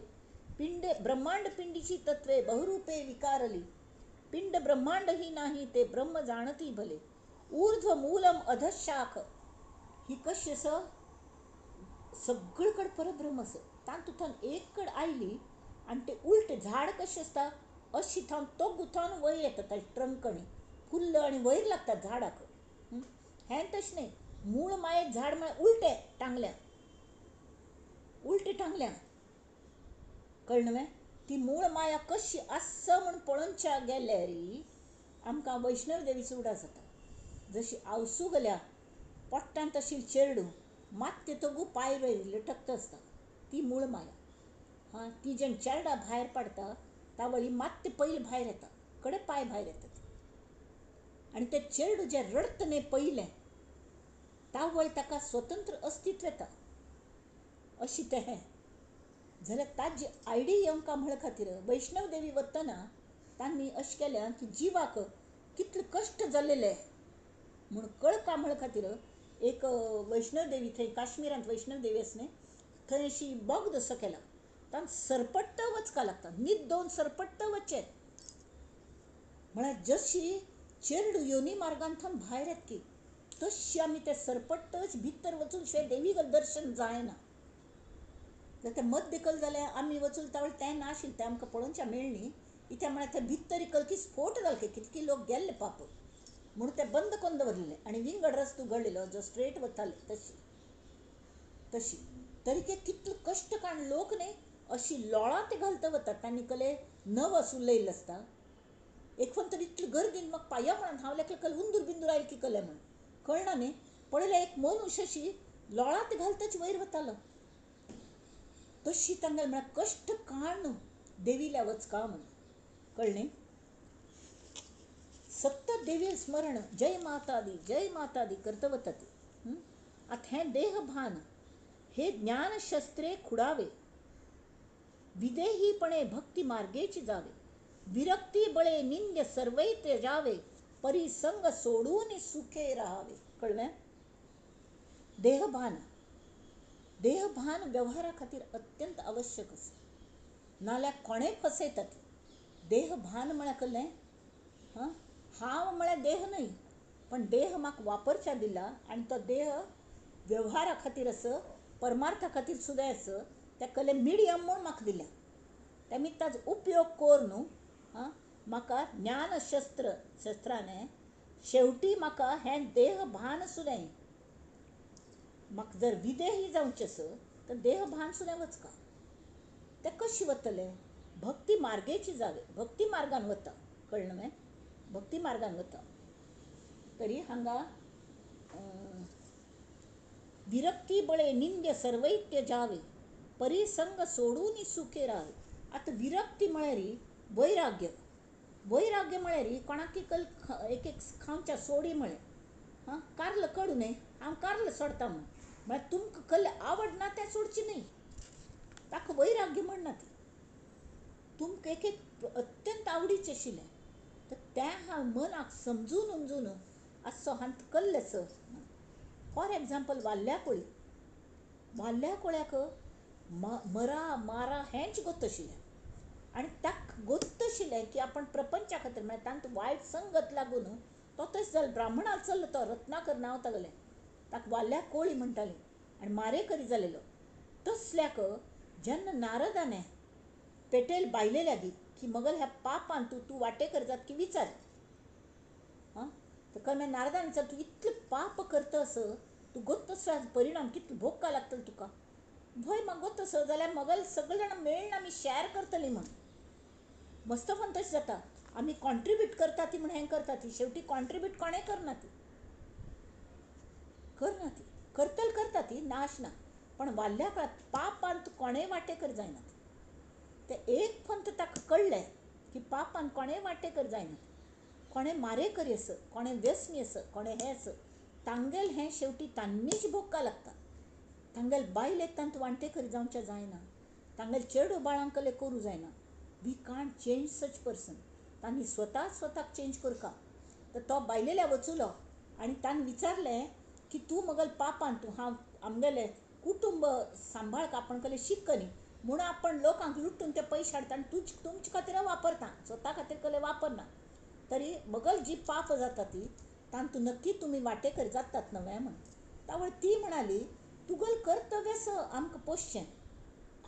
[SPEAKER 1] पिंड ब्रह्मांड पिंडीची तत्वे बहुरूपे विकारली, पिंड ब्रह्मांड ही नाही ते ब्रह्म जाणती भले. ऊर्ध्व मूलम अधशाख ही कशी आसा सगळीकडेन परब्रह्म आसा. तातूंतल्यान एक कड आयली आनी ते उलटें झाड कशें आसता अशी थावन तो गुथावन वयर येता ताजे ट्रंक आनी फुल्ल आनी वयर लागता झाडाक. हें तशें न्ही, मूळ मायेक झाड म्हळ्यार उलटें टांगल्या, उलटें टांगल्या, कळ्ळें न्हय? ती मूळ माया कशी आसा म्हूण पळोवच्या गेल्यार आमकां वैष्णव देवीचो उगडास जाता. जशी आवसू गेल्या पोट्टान तशी चेरडूं मात ते पांय वयर लटकता आसता ती मूळ माया. हां ती जेन्ना चेरडा भायर पडटा तावळी मात ते पयलीं भायर येता, कडे पांय भायर येतात. आनी ते चेरडूं जें रडटा न्ही पयलें तावळ ताका स्वतंत्र अस्तित्व येता. अशी तें हें जाल्यार ताजी आयडी येवंका म्हळ खातीर वैष्णव देवी वतना तांणी अशें केलें की जिवाक कितले कश्ट जाल्लेले म्हूण कळका म्हळ खातीर एक वैष्णव देवी थंय काश्मीरांत वैष्णव देवी आसा न्ही थंय अशी बोगद असो केला, तांकां सरपट्ट वचका लागता, न्हीद दोन सरपट्ट वचचें म्हळ्यार जशी चेरडूं योनी मार्गांतल्यान भायर येत की तशी आमी ते सरपट्टच भितर वचून शिवाय देवीक दर्शन जायना. जाल्यार तें मध्य कल जाल्यार आमी वचून तावळ तें नाशिल्लें, तें आमकां पळोवच्या मेळ्ळी इत्या म्हळ्यार थंय भितर कल की स्फोट जालो की कितके लोक गेल्ले पाप म्हणून तें बंद करून दवरलें आनी विंगड रस्तो उगडलेलो जो स्ट्रेट वताले तशी तशी तरी ते कितले कश्ट काडून लोक न्ही अशी लोळां ते घालता वतात. तांणी कले नवस उलयल्लो आसता एक फोन तर इतले गर्दीन म्हाका पांया म्हणून हांव लेखलें कल उंदूर बिंदूर आयल की कले म्हणून कळना न्ही, पळयल्यार एक मनुष्य अशी लोळां ते घालताच वयर वतालो. तशी तांकां म्हळ्यार कश्ट काडून देवील्या वचका म्हणून कळ्ळें. सतत देवी स्मरण जय माता दी जय माता दी करता वता ती. आतां हें देहभान हे ज्ञानशस्त्रे खुडावे, विदेहीपणे भक्ती मार्गेची जावे. विरक्ती बळे निंद्य सर्वै त्यजावे परिसंग सोडून सुखे राहावे. कळ्ळें? देहभान, देहभान व्यवहारा खातीर अत्यंत आवश्यक आसा, नाल्यार कोणेय फसयतात. देहभान म्हळ्यार कसलें? हां, हांव म्हळ्यार देह न्हय, पण देह म्हाका वापरच्या दिला आनी तो देह व्यवहारा खातीर आसा, परमार्था खातीर सुद्दां आसा. त्या कले मिडियम म्हूण म्हाका दिल्या, तेमी ताजो उपयोग कर न्हू. आं, म्हाका ज्ञानशस्त्र शस्त्राने शेवटी म्हाका हें देहभान सुद्दां, म्हाका जर विदेही जावचें आसा तर देहभान सुद्दां वचका. तें कशें वतलें? भक्ती मार्गेची जावे, भक्ती मार्गान वता. कळ्ळें न्हय? भक्ती मार्गान वता. तरी हांगा विरक्ती बळे निंद्य सर्वै त्यजावे परिसंग सोडून सुखे राहावे. आतां विरक्ती म्हळ्यार वैराग्य. वैराग्य म्हळ्यार कोणाक एक एक खावच्या सोडी म्हळें, हां, कारल कडू न्हय, हांव कारल सोडटा म्हूण, म्हळ्यार तुमकां कल्लें आवडना तें सोडचें न्हय, ताका वैराग्य म्हणना. ती तुमकां एक एक अत्यंत आवडीचें आशिल्लें तर तें हांव मनाक समजून उमजून आसचो हांत कल्लें सर. फॉर एग्जाम्पल, वाल्या कोळी, वाल्या कोळ्याक मरा मारा हेंच गोत आशिल्लें आनी ताका गोत्त आशिल्लें की आपण प्रपंचा खातीर, म्हळ्यार तांकां वायट संगत लागून तो तशें जालो. ब्राह्मणाक चल्लो तो, रत्नाकर नांव तागलें, ताका वाल्या कोळी म्हणटाली आनी मारेकरी जालेलो. तसल्याक जेन्ना नारदाने पेटेल बायले लागीं की मगल ह्या पापान तूं तूं वाटेकर जात की विचार, हां, तर कळ्ळें नारदान विचार, तूं इतलें पाप करता असं, तूं गोत्त परिणाम कितलो भोगका लागतलो तुका. भंय म्हाका गोत्त आसा जाल्यार मगल सगळे जाणां मेळून आमी शॅर करतली म्हूण. मस्तफान तशें जाता, आमी कॉन्ट्रिब्यूट करता ती म्हूण हें करता ती, शेवटी कॉन्ट्रिब्यूट कोणें करना ती, करना ती, करतल करता ती, नाश ना, पण वाल्या काळात पापांत कोणेय वाटेकर जायना. ते एक पंत ताका कळ्ळें की पापान कोणेय वाटेकर जायना, कोणें मारेकरी आस, कोणें व्यसनी आस, कोणें हें आस, तांगेल हें शेवटी तांणीच भोगका लागता. तांगेल बायलेक तांत वांटेकरी जावचें जायना, तांगेल चेडू बाळांकले करूं जायना. We can't change such person. तांणी स्वता स्वताक चेंज करका. तर तो बायलेल्या वचुलो आनी ताणें विचारलें की तूं मगल पापान तूं हांव आमगेलें कुटुंब सांबाळका आपण कले शिकनी म्हूण आपण लोकांक लुटून ते पयशे हाडटा आनी तुमचे खातीर वापरता, स्वता खातीर कले वापरना. तरी मगल जी पाप जाता ती तांतूं नक्की तुमी वाटेकर जातात न्हय म्हूण. तावळ ती म्हणाली तुगल कर्तव्य आसा आमकां पोसचें,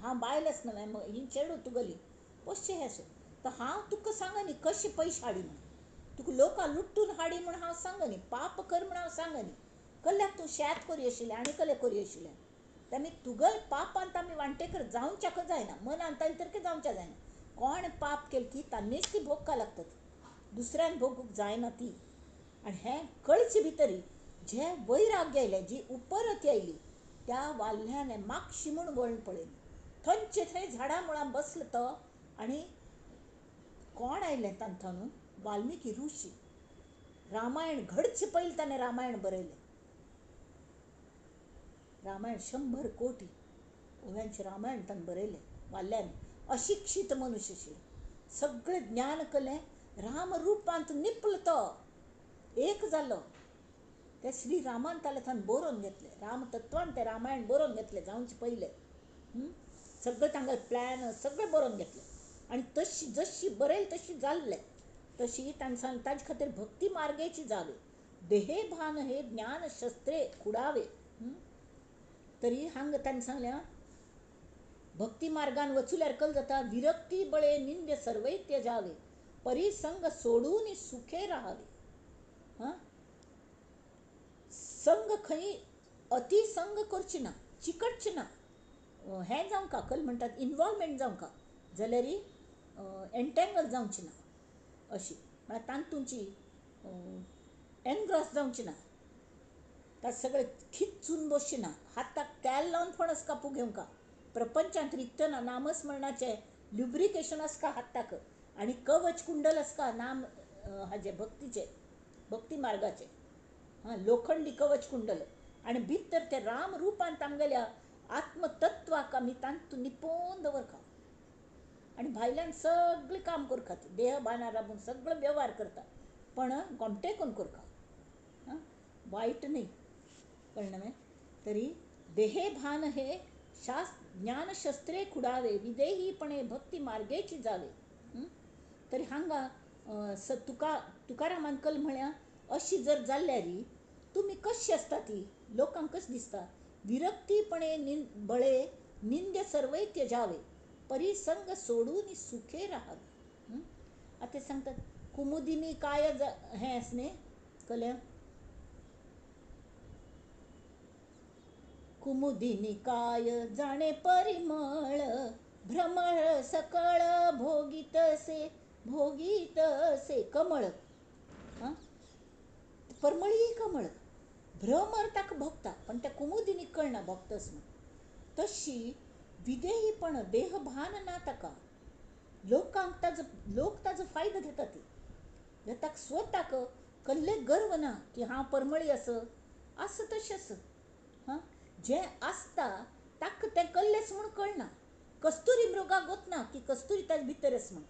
[SPEAKER 1] हांव बायल आसा न्हय, ही चेडूं तुगली पोसचें हें आसा, तर हांव तुका सांगनी कशें पयशे हाडी म्हूण, तुका लोकां लुटून हाडी म्हूण हांव सांगनी, पाप कर म्हूण हांव सांगनी, कल्याक तूं शेत करी आशिल्लें आनी कले करी आशिल्लें, तेमी तुगल पापांत आमी वांटेकर जावच्याक जायना, मनान तांणी तर जावच्या जायना. कोण पाप केलें की तांणीच ती भोगका लागतात, दुसऱ्यान भोगूंक जायना ती. आनी हें कळचे भितरी जे वैराग्य आयलें, जी उपरती आयली, त्या वाल्याने मागशी म्हूण वळण पळयलें, थंयचे थंय झाडां मुळां बसलो तो. आनी कोण आयलें तांकां न्हू? वाल्मिकी ऋषी. रामायण घडचे पयलीं ताणें रामायण बरयलें. रामायण 100 कोटी ओव्यांचें रामायण ताणें बरयलें वाल्यान. अशिक्षीत मनुष्य आशिल्लो, सगळें ज्ञान कलें रामरुपांत निपलो तो, एक जालो. ते श्री रामान ताले थंय बरोवन घेतलें, रामतत्वान तें रामायण बरोवन घेतलें जावचें पयलें. सगळें तांगेलें प्लॅन सगळें बरोवन घेतलें आनी तशी जशी बरयलें तशी जाल्लें. तशी ताणें सांगलें ताजे खातीर भक्ती मार्गेची जावे, देहे भान हे ज्ञान शस्त्रे खुडावे. तरी हांगा ताणें सांगलें भक्ती मार्गान वचुल्यार कल जाता, विरक्ती बळे निंद्य सर्वै त्यजावे परिसंग सोडून सुखे राहावे. हां, संग खंय अतिसंग करची ना, चिकटची ना, हें जावंका कल म्हणटात इनवॉल्वमेंट जावंका, जाल्यार एन्टेंगल जावची ना, अशी म्हळ्यार तातूंची एनग्रॉस जावची ना, ता सगळें खिच्चून बसची ना, हाताक तेल लावन फणस कापूं घेवंका, प्रपंचांत रिगतना नामस्मरणाचें ल्युब्रिकेशन आसका हाताक, आनी कवच कुंडल आसका नाम हाजें भक्तीचें, भक्ती मार्गाचें, हां, लोखंडी कवच कुंडल, आनी भितर ते राम रुपांत आमगेल्या आत्मतत्वाक आमी तांतूं निपोवन दवरता. आनी भायल्यान सगळें काम करता, देह भानार राबून सगळो वेव्हार करता, पण गोमटे कोण करता, आं, वायट न्ही, कळ्ळें न्हय? तरी देहे भान हे ज्ञानशस्त्रे खुडावे विदेहीपणे भक्ती मार्गेची जावे. तरी हांगा तुकारामान कल म्हळ्या अशी जर जाल्यारी तुमी कशी आसता ती लोकांक कशें दिसता? विरक्तीपणे बळे निंद्य सर्वै त्यजावे परिसंग सोडून सुखे राहावे. आतां ते सांगतात कुमुदिनी काय हें आसा न्ही कल्या, कुमुदिनी काय जाणे परिमळ भ्रमर सकळ भोगीतसे भोगीतसे कमळ. हां, परमळी कमळ भ्रमर ताका भोगता, पण त्या कुमुदिनी कळना भोगतस म्हूण. तशी विदेही पण देहभान ना ताका, लोकांक ताजो लोक ताजो फायदो घेता ती, ताका स्वताक कसले गर्व ना की हांव परमळी आसा, आसा तशें आसा. हां, जें आसता ताका तें कल्लेंच म्हूण कळना. कस्तुरी मृगाक गोतना की कस्तुरी ताजे भितर आसा म्हूण,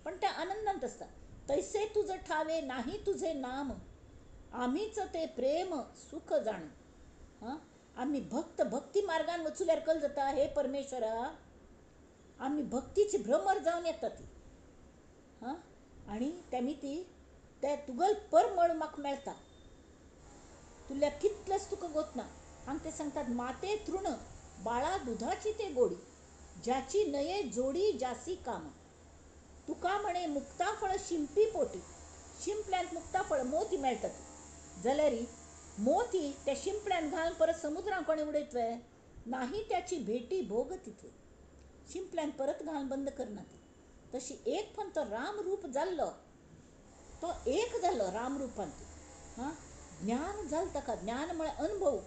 [SPEAKER 1] पण तें आनंदांत आसता. तैसे तुझ ठावे नाही तुझे नाम आमीच ते प्रेम सुख जाण. हां, आमी भक्त भक्ती मार्गान वचुल्यार कल जाता हे परमेश्वरा, आमी भक्तीची भ्रमर जावन येता ती. हां, आनी तेमी ती ते तुगल परमळ म्हाका मेळटा, तुल्या कितलेंच तुका गोतना. हांगा ते सांगतात माते तृण बाळा दुधाची ते गोडी ज्याची नये जोडी जासी काम. तुका म्हणे मुक्ताफळ शिंपी पोटी, शिंपल्यांत मुक्ताफळ मोती मेळटा ती, जाल्यार मोती त्या शिंपल्यान घालून परत समुद्रां कोणी उडयतवे नाही त्याची भेटी भोग तिथे, शिंपल्यान परत घालून बंद करना ती. तशी एक पण तो रामरूप जाल्लो, तो एक जाल्लो रामरूपान. हां, ज्ञान जालें ताका, ज्ञान म्हळ्यार अनुभव,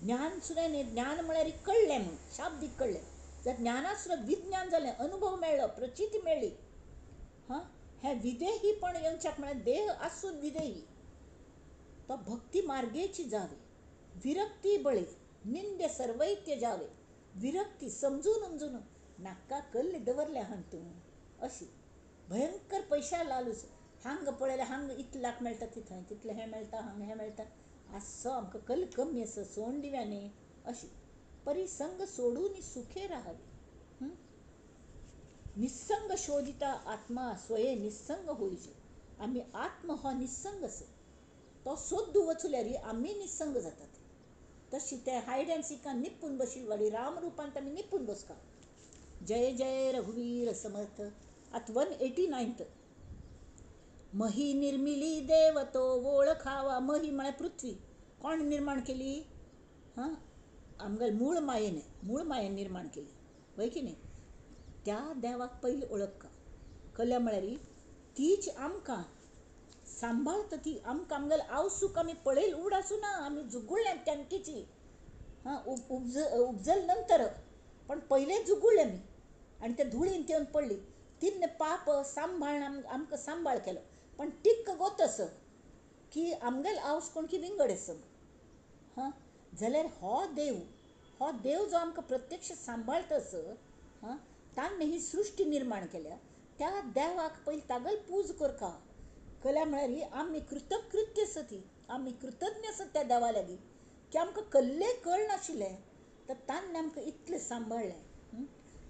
[SPEAKER 1] ज्ञान सुद्दां न्ही, ज्ञान म्हळ्यार कळ्ळें म्हूण शाब्दीक कळ्ळें, जर ज्ञानात सुद्दां विज्ञान जालें, अनुभव मेळ्ळो, प्रचिती मेळ्ळी. हां, हें विदेही पण येवच्याक म्हळ्यार देह आसून विदेही, तो भक्ती मार्गेची जावे विरक्ती बळे निंद्य सर्वै त्यजावे. विरक्ती समजून उमजून नाका कल्ले दवरले हांग तूं अशी भयंकर पयशा लालूच, हांग पळयल्यार हांग इतले लाख मेळटा, तिथंय तितलें हें मेळटा, हांग हें मेळटा, आसो आमकां कल कमी आसा सोडून दिव्या न्ही अशी. परिसंग सोडून सुखे राहावे. निस्संग शोधिता आत्मा स्वये निस्संग होईजे. आमी आत्म हो निस्संग आसा, तो सोदू वचल्यार आमी निस्संग जातात. तशी ते हायड अँड सिकान निपून बशील वाली रामरूपान आमी निपून बसका. जय जय रघुवीर समर्थ. आतां 189. मही निर्मिली देव तो वळखावा. मही म्हळ्यार पृथ्वी, कोण निर्माण केली? हां, आमगेले मूळ मायेन, मूळ मायेन निर्माण केली वय की न्ही? त्या देवाक पयलीं वळखा. कल्या म्हळ्यार तीच आमकां सांबाळता, ती आमकां आमगेले आवसूक आमी पळयल उड आसूं ना, आमी जुगुळ्ळे टँकीची. हां, उपजल नंतर, पण पयलें जुगुळ्ळे आमी आनी त्या धुळीन येवन पडली, तिन्न पाप सांबाळ आमकां सांबाळ केलो, पण टिक्क गोतस की आमगेल आवस कोण की विंगड आसा. हां, जाल्यार हो देव, हो देव जो आमकां प्रत्यक्ष सांबाळता आसा, हां, ताणें ही सृश्टी निर्माण केल्या, त्या देवाक पयलीं तागेल पूज करका. कल्या म्हळ्यार आमी कृतकृत्य आसा ती, आमी कृतज्ञ आसा त्या देवा लागीं की आमकां कल्लें कळनाशिल्लें तर ताणें आमकां इतलें सांबाळ्ळें.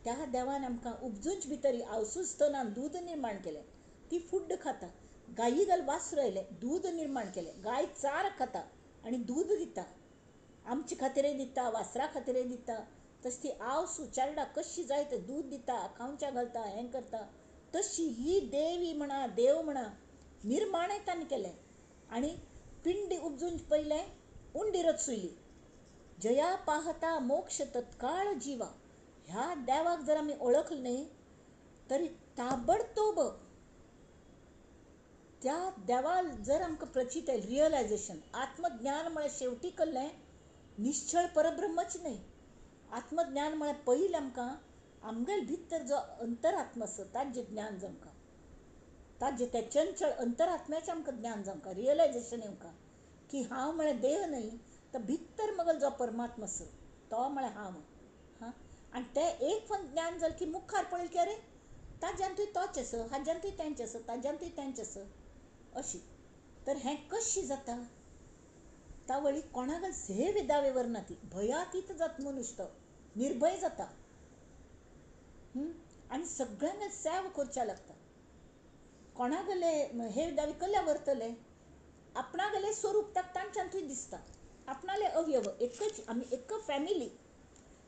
[SPEAKER 1] त्या देवान आमकां उपजूच भितर आवसूच स्तनान दूद निर्माण केलें, ती फुड्ड खाता. गायी घाल वासरू आयलें, दूद निर्माण केलें, गाय चार खाता आनी दूद दिता, आमचे खातीरय दिता, वासरा खातीरय दिता. तशी ती आवसू चेरडा कशी जाय ते दूद दिता, खावच्या घालता, हें करता. तशी ही देवी म्हणा देव म्हणा निर्माणय ताणें केलें. आनी पिंडी उपजून पयलें उंडी रचुयली. जया पाहता मोक्ष तत्काळ जिवा. ह्या देवाक जर आमी ओळखले न्ही तरी ताबडतोब त्या देवा जर आमकां प्रचित रियलायजेशन आत्मज्ञान म्हळ्यार शेवटी कल्लें निश्चळ परब्रह्मच न्ही. आत्मज्ञान म्हळ्यार पयलीं आमकां आमगेले भितर जो अंतरात्मा आसा ताजें ज्ञान जावंका, ताजें त्या चंचळ अंतरात्म्याचें आमकां ज्ञान जावंका, रियलायजेशन येवंका की हांव म्हळ्यार देह न्हय तर भितर मगल जो परमात्मा आसा तो म्हळ्यार हांव. हां, आनी तें एक पण ज्ञान जालें की मुखार पळयलें की अरे ताज्यांतूय तोच आसा, हाज्यांतूय तेंच आसा, ताज्यांतूय तेंच आसा अशी. तर हें कशी जाता? तावळी कोणाक हे दावे वरना ती भयातीत जाता मनुष्य, तो निर्भय जाता आनी सगळ्यांक सेव करच्या लागता. कोणागले हे दावे कल्या व्हरतले, आपणागले स्वरूप ताका तांच्यांतूय दिसता, आपणाले अवयव एकच, आमी एक फॅमिली.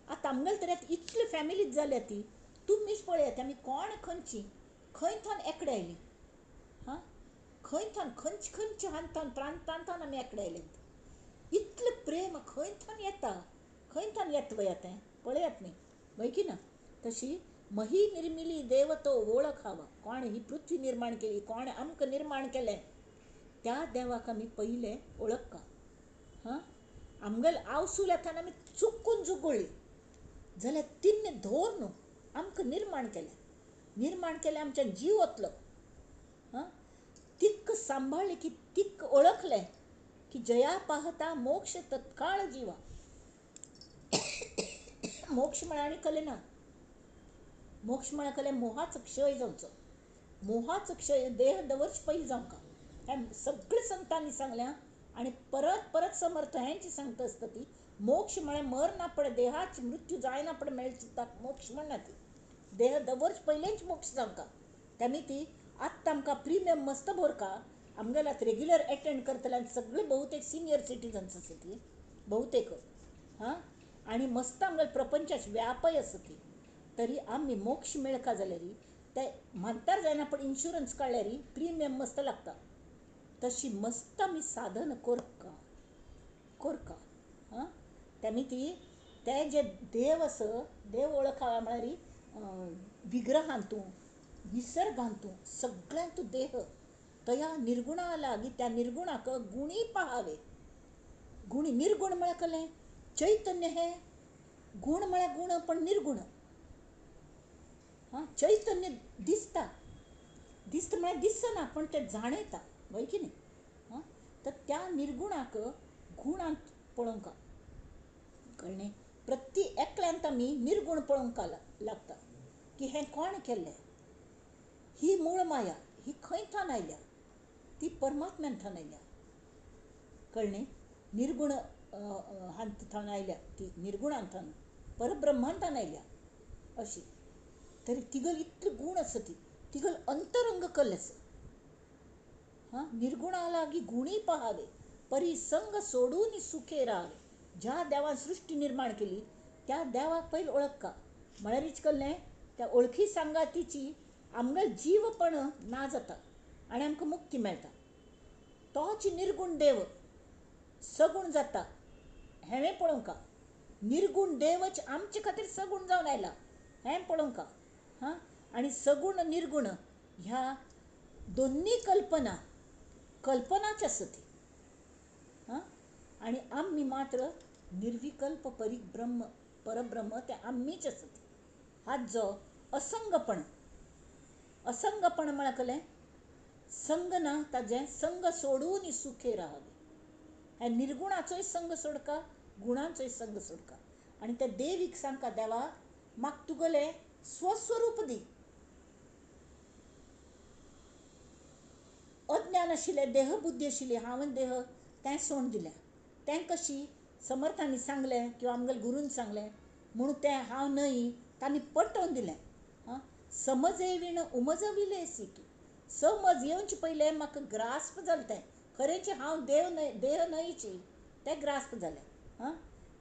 [SPEAKER 1] आतां आमगेले तर इतले फॅमिलीच जाल्या ती तुमीच पळयात आमी कोण खंयची खंय थोन एकडे आयली, हां खंय थोन खंयचे खंयचे हांथान प्रांतांतान आमी एकडे आयले. इतलें प्रेम खंय थोन येता, खंय थोन येता वया तें पळयात न्ही, वय की ना? तशी मही निर्मिली देव तो वळख हवा. कोण ही पृथ्वी निर्माण केली, कोण आमकां निर्माण केलें, त्या देवाक आमी पयलें वळखा. हां आमगेल आवसूल येताना आमी चुकून जुगोळ्ळी जाल्यार तिन्ने धोर न्हू आमकां निर्माण केलें, निर्माण केलें आमच्या जीव वतलो. हां तिक्क सांबाळ्ळें की तिक्क वळखलें की जया पाहता मोक्ष तत्काळ जिवा. मोक्ष म्हळ्यार आनी कलें ना, मोक्ष म्हळ्यार कलें मोहाचो क्षय जावचो, मोहाचो क्षय देह दवरचे पयलीं जावंका. हें सगळें संतांनी सांगल्या आनी परत परत समर्थ हेंच सांगता आसता ती. मोक्ष म्हळ्यार मरना पड, देहाची मृत्यू जायना पड मेळची ताका मोक्ष म्हणना ती. देह दवरचे पयलेंच मोक्ष जावंका. तेमी ती आत्तां आमकां प्रिमियम मस्त भरका, आमगेले आतां रेग्युलर एटेंड करतले आनी सगळे बहुतेक सिनियर सिटीजन्स आसा ती बहुतेक. हां आनी मस्त आमगेले प्रपंचाचे व्यापय आसा ती. तरी आमी मोक्ष मेळका जाल्यार ते म्हातार जायना पण इन्शुरन्स काडल्यार प्रिमियम मस्त लागता. तशी मस्त आमी साधन कोरका कोरका. हां तेमी ती ते जे देव आसा, देव वळखा म्हळ्यार विग्रहांतू निसर्गांतू सगळ्यांतू देह तया निर्गुणा लागी त्या निर्गुणाक गुणी पहावे. गुणी निर्गुण म्हळ्यार कलें चैतन्य हें गुण म्हळ्यार गुण पण निर्गुण. हां चैतन्य दिसता, दिसता म्हळ्यार दिसना पण तें जाणयता, वय की न्ही? हां तर त्या निर्गुणाक गुणांत पळोवंक कळ्ळें. प्रति एकल्यांत आमी निर्गुण पळोवंक लागता की हें कोण केल्लें, ही मूळ माया ही खंय थावन आयल्या, ती परमात्म्यान थावन आयल्या. कळ्ळें? निर्गुण हांत थावन आयल्या ती, निर्गुणान थावन परब्रह्मान थावन आयल्या अशी. तरी तिगल इतले गूण आसा ती, तिगल अंतरंग कल आसा. हां निर्गुणा लागी गुणी पहावे परी संग सोडून सुखे राहावे. ज्या देवान सृश्टी निर्माण केली त्या देवाक पयलीं वळखा म्हळ्यारीच कळ्ळें त्या वळखी सांगातीची आमगेल जीवपण ना जाता आनी आमकां मुक्ती मेळटा. तोच निर्गुण देव सगूण जाता हेंवें पळोवंका. निर्गुण देवच आमचे खातीर सगूण जावन आयला हें पळोवंका. हां आनी सगूण निर्गुण ह्या दोन्ही कल्पना कल्पनाच आसा ती. हां आनी आमी मात्र निर्विकल्प परिब्रह्म परब्रह्म तें आमीच आसा ती. हाजो असंगपण, असंगपण म्हळ्यार कलें संग ना ताजें, संग सोडून सुखे राहावे. हे निर्गुणाचोय संग सोडका, गुणांचोय संग सोडका. आनी त्या देवीक सांगका, देवा म्हाका तुगेलें स्वस्वरूप दी. अज्ञान आशिल्लें, देहबुद्धी आशिल्ली, हांवें देह तें सोडून दिलें. तें कशी समर्थांनी सांगलें किंवा आमगेले गुरून सांगलें म्हूण तें हांव न्हय तांणी पटोवन दिलें. हां समजे वीण उमजविले सिकी. समज येवचे पयलें म्हाका ग्रास्प जालें तें खरेंच हांव देव न्हय, देह न्हयची तें ग्रास्प जालें. हां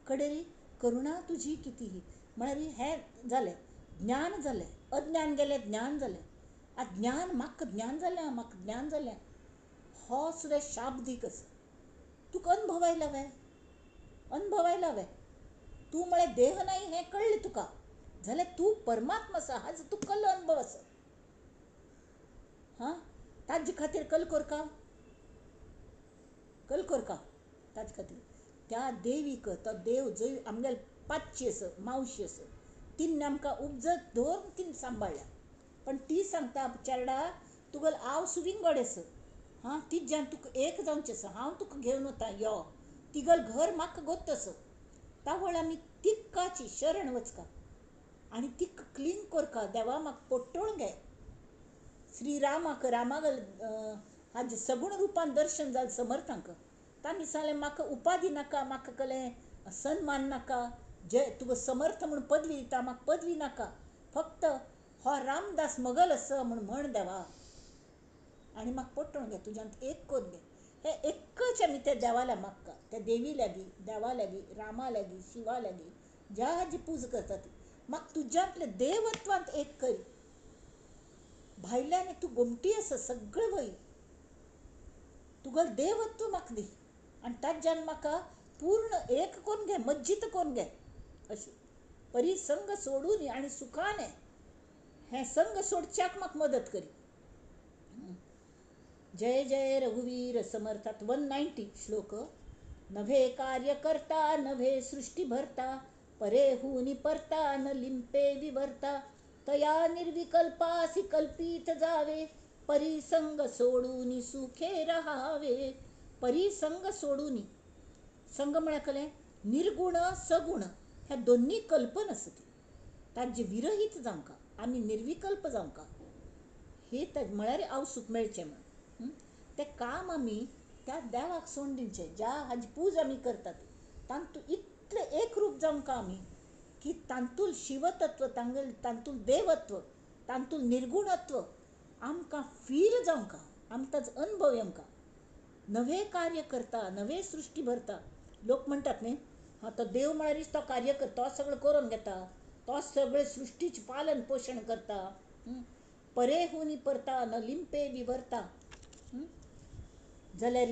[SPEAKER 1] कडेरी करुणा तुजी किती म्हळ्यार हें जालें, ज्ञान जालें, अज्ञान गेलें ज्ञान जालें. आतां ज्ञान म्हाका ज्ञान जालें, म्हाका ज्ञान जालें हो सुद्दां शाब्दीक आसा. तुका अनुभव आयला वे, अनुभव आयला वे, तूं म्हळ्यार देह नाही हें कळ्ळें तुका जाल्यार तूं परमात्मा आसा हाजो तुका कल्लो अनुभव आसा. हां ताजे खातीर कल कोरका, कल कोरका ताजे खातीर त्या देवीक तो देव जंय आमगेले पाचशी आसा, मावशी आसा, तिन्न आमकां उपजत धरून तिन्न सांबाळ्ळ्या. पण ती सांगता चेरडा तुगेलो हांव सुविंगड आसा. हां तिज्यान तुका एक जावचें आसा, हांव तुका घेवन वता यो, तिगल घर म्हाका गोत्त आसा. तावळ आमी तिक्काची शरण वचका. आनी ती क्लीन करका देवा म्हाका पोट्टोळ घे. श्रीरामाक रामाक हाजे सगूण रुपान दर्शन जालें समर्थांक. तांणी सांगलें म्हाका उपाधी नाका, म्हाका कसलें सन्मान नाका, जे तुका समर्थ म्हूण पदवी दिता म्हाका पदवी नाका, फक्त हो रामदास मगल आसा म्हूण म्हण देवा, आनी म्हाका पोट्टोण घे, तुज्यांत एक करून घे. हे एकच आमी त्या देवा मागता, त्या देवी लागीं, देवा लागीं, रामा लागीं, शिवा लागीं, ज्या जी पूजा करता ती म्हाका तुज्यांतलें देवत्वांत एक कर. भायल्यान तूं गोमटी आसा सगळें वय, तुगेलें देवत्व म्हाका दी आनी ताज्यान म्हाका पूर्ण एक करून घे, मज्जीत करून घे. अशी परी संग सोडून आनी सुखान हें संग सोडच्याक म्हाका मदत करी. जय जय रघुवीर समर्थात 190 श्लोक. नव्हे कार्य करता नव्हे सृष्टी भरता, परेहुनी परता न लिंपे विवर्ता, तया निर्विकल्पासी कल्पित जावे, परिसंग सोडूनी सुखे राहावे. परिसंग सोडूनी, संग म्हळ्यार कसलें? निर्गुण सगुण ह्या दोन्ही कल्पना आसा ती, ताजे विरहीत जावंका आमी निर्विकल्प जावंका, हे म्हळ्यार हांव सूख मेळचें म्हूण. तें काम आमी त्या देवाक सोडून दिवचें, ज्या हाजी पूज आमी करतात तांतूं इतलें एकरूप जावंका आमी की तांतूल शिवतत्व, तांतूल देवत्व, तांतूल निर्गुणत्व आमकां फील जावंका, आमकां ताजो अनुभव येवंका. नवे कार्य करता नवे सृश्टी भरता. लोक म्हणटात न्ही, हां तो देव म्हळ्यारच तो कार्य करता, तो सगळें करून घेता, तो सगळें सृश्टीचें पालन पोशण करता. परेहुनी परता न लिंपे विवरता, जाल्यार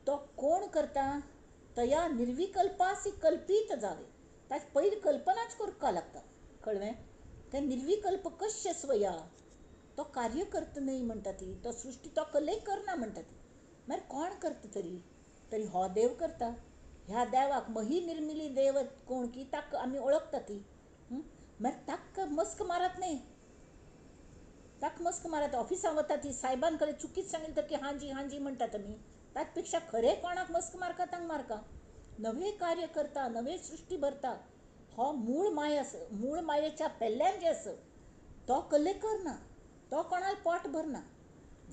[SPEAKER 1] तो कोण करता? तया निर्विकल्पासी कल्पीत जावे. ताची पयली कल्पनाच करपाक लागता, कळ्ळें? तें निर्विकल्प कशें स्वया तो कार्य करता न्हय म्हणटा ती, तो सृश्टी तो कल्लेय करना म्हणटा ती, मागीर कोण करता तरी? तरी हो देव करता. ह्या देवाक मही निर्मिली देव कोण की ताका आमी वळखता ती. मागीर ताका मस्क मारत न्हय, ताका मस्क मारत ऑफिसांत वता ती सायबान कडेन चुकीच सांगलें तर की हांजी हांजी म्हणटात आमी, ताचे पेक्षा खरें कोणाक मस्क मारका तांकां मारका. नवे कार्य करता नवे सृश्टी भरता, हो मूळ माया आसा, मूळ मायेच्या पेल्यान जें आसा तो कल्ले करना, तो कोणाक पोट भरना,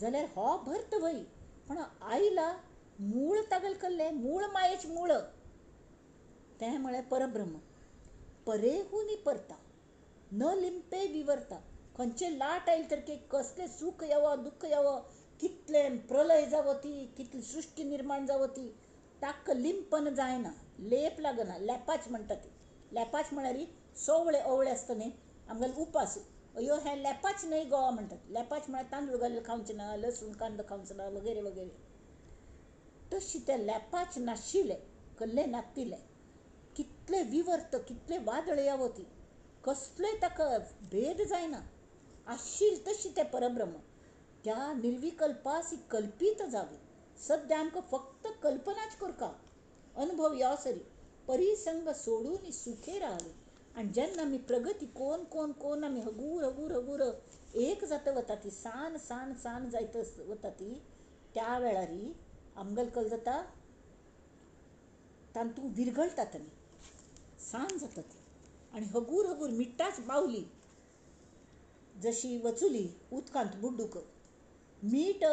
[SPEAKER 1] जाल्यार हो भरता वय, पण आयला मूळ तागेलें कल्लें, मूळ मायेचें मूळ तें म्हळ्यार परब्रह्म. परेहुनी परता न लिंपे विवरता. खंयचें लाट आयली तर की कसलें सूख येवो दुख्ख येवो, कितलें प्रलय जावो ती, कितली सृश्टी निर्माण जावो ती, ताका लिंपन जायना, लेप लागना. लेपाच म्हणटा ती, लेपाच म्हळ्यार सोवळे ओवळे आसता न्ही आमगेले उपास, अयो हें लेपाच न्हय गोवा म्हणटात. लेपाच म्हळ्यार तांदूळ घालून खावचें ना, लसूण कांदो खावचो ना वगैरे वगैरे. तशी तें लेपाच नाशिल्लें, कल्लें नातिल्लें, कितलें विवर्त कितलें वादळ येवो ती, कसलें ताका भेद जायना, आशिल्लें तशी तें परब्रह्म. त्या निर्विकल्पासी कल्पीत जावे. सद्या आमकां फक्त कल्पनाच करका, अनुभव यो सरी. परिसंग सोडून सुखे राहावे. आनी जेन्ना आमी प्रगती कोन कोन कोन आमी हगूर हगूर हगूर एक जाता वता ती, सान सान सान जायत वता ती, त्या वेळार आमगेलें कल जाता तातूंत विरगळटात आमी, सान जाता ती. आनी हगूर हगूर मिठाच बावली जशी वचुली उदकांत बुड्डूक, मीठ